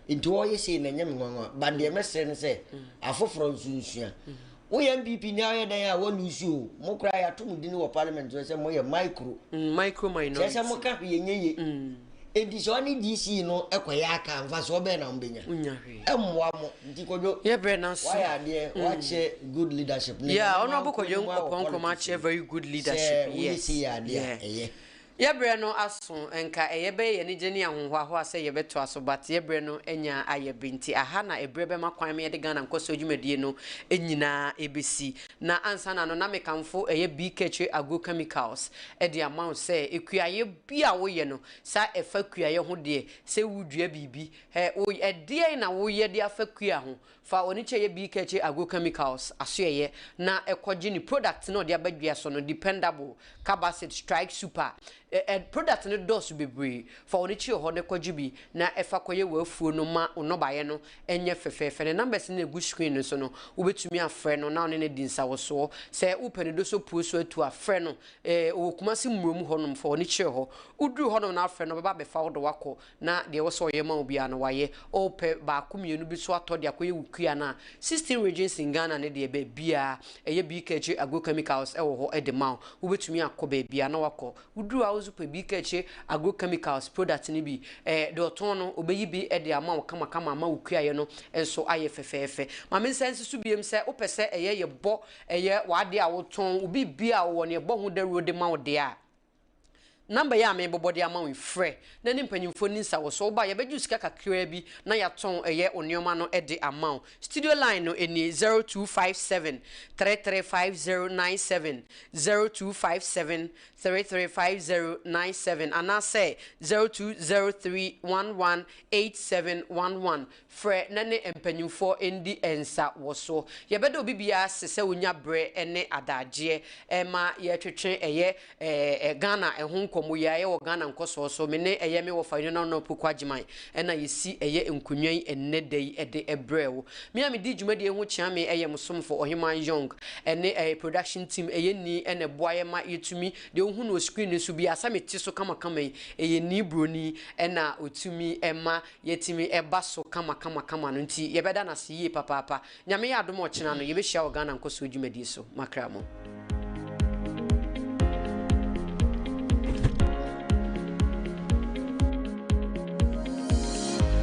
D: nti ɔyɛ sei na ɛnyɛ me nwanwa but deɛ mɛsrɛ ne sɛ afoforɔ nso nsua. Woyɛ NPP ni a woyɛ dɛn a woaluusi o mo koraa yɛato mo dini wɔ parliament hɔ sɛ moyɛ micro
A: micro minority
D: kyerɛ sɛ moka hwee ɛnyɛ ye Enti sɛ ɔne DC no kɔyɛ aka a, mfasoɔ bɛn na mobɛnya?
A: Wonnya hwee.
D: Ɛmmoa mo. Nti Kwadwo,
A: Yɛbrɛ no aso.
D: woayɛ adeɛ, woakyɛ good leadership. Na
A: Yeah,
D: Nyame
A: Honourable
D: ma
A: Kwadwo
D: nkɔ anim ara wɔ
A: Ɔpɔn Nkrumah
D: politics
A: akyɛ
D: mu.
A: very good
D: Sɛ
A: leadership,
D: woyɛ
A: yes,
D: sei yɛ adeɛ a,
A: yeah.
D: ɛyɛ.
A: Yɛbrɛ no aso, nka ɛyɛ bɛyɛ yɛn anigye ne ahohoahoa sɛ yɛbɛtoa so but yɛbrɛ no anya ayɛ bere nti aha na ɛbrɛ bɛma kwan ma yɛde Ghana nkɔsoɔ dwumadie no nyinaa ɛbɛsi. Na ansa na no na mekamfo ɛyɛ BKH Agrochemicals de ama wo sɛ ekuayɛ bi a woyɛ no Sa ɛfa kuayɛ ho deɛ, sɛ woredua biribi, hɛ, wo, ɛdeɛn na woyɛ de afa kua ho? Fa Onikyɛ yɛ BKH Agrochemicals asoɛeɛ na kɔgye ne product no a ɔde aba dwa so no, Dependable, Carbacid, Strike Super. Ɛ, ɛ, product no dɔɔso bebree. Fa Onikyɛ hɔ na kɔgye bi na fa kɔyɛ w'afuo no ma wo nnɔbaeɛ no nyɛ fɛfɛɛfɛ. Ne numbers no na ɛgu screen no so no, wobɛtumi afrɛ no na wo ne no adi nsawosoɔ. Sɛ wopɛ ne dosopuo so atu a, frɛ no. Eh, ɔwɔ Kumasi Mmurom hɔnom, fa w'ani kyerɛ hɔ. Woduru hɔnom na afrɛ no, ɔbɛba abɛfa wo de wo akɔ, na deɛ ɛwɔ sɛ ɔyɛ ma wo biara no, wayɛ. Wopɛ baako mmienu bi nso atɔ de akɔyɛ wo kua no a, 16 regions in Ghana no deɛ, baabiara, ɛyɛ BKH Agrochemicals wɔ hɔ de ma wo. Wobɛtumi akɔ baabiara na woakɔ. Woduru hɔ a, wo nso pɛ BKH Agrochemicals product no bi. Eh, deɛ ɔtɔn no, ɔbɛyi bi de ama wo kamakama ama wo kuayɛ no nso ayɛ fɛfɛɛfɛ. Ma mensan nsi so biom sɛ, wopɛ sɛ ɛyɛ yɛbɔ Ɛyɛ w'adeɛ a wotɔn, wo biribiara a wowɔ no yɛbɔ ho dawuro de ma wo deɛ a, number yi a merebobɔ de ama wo yi, frɛ na ne mpanyimfoɔ nni nsawɔsoɔ. Woba a, yɛbɛgye wo sika kakraa bi na yɛatɔn ɛyɛ wo nneɛma no de ama wo. Studio line no nie, 0257 335097, 0257 335097 anaasɛ 0203 118711. Frɛ na ne mpanyimfoɔ ndi nsa wɔ so. Yɛbɛda obi biara ase sɛ wonya berɛ ne adagyeɛ ma yɛtwetwe ɛyɛ Ghana ɛho nkɔmmɔ yi a ɛyɛ wɔ Ghana nkɔsoɔ so. Me ne ɛyɛ me wɔfa Yonah Nɔnɔ Opoku Agyemang ɛna yɛsi ɛyɛ nkonnwa yi ɛnnɛ da yi de brɛɛ wo. Me a medi dwumadie ho kyea me ɛyɛ mo somfo Ɔheman Young ɛne ɛyɛ production team ɛyɛ Nii ɛna ɛboa yɛ ma yɛtumi deɛ wohu no wɔ screen no so biara sɛ mete so kamakama yi ɛyɛ Nii Broni ɛna ɔtumi ɛma yɛtumi ba so kama kama kama no nti yɛbɛda no ase yie papaapa. Nyame yɛ adom a ɔkyena no yɛbɛhyia wɔ Ghana nkɔsoɔ dwumadie so. Makra mo.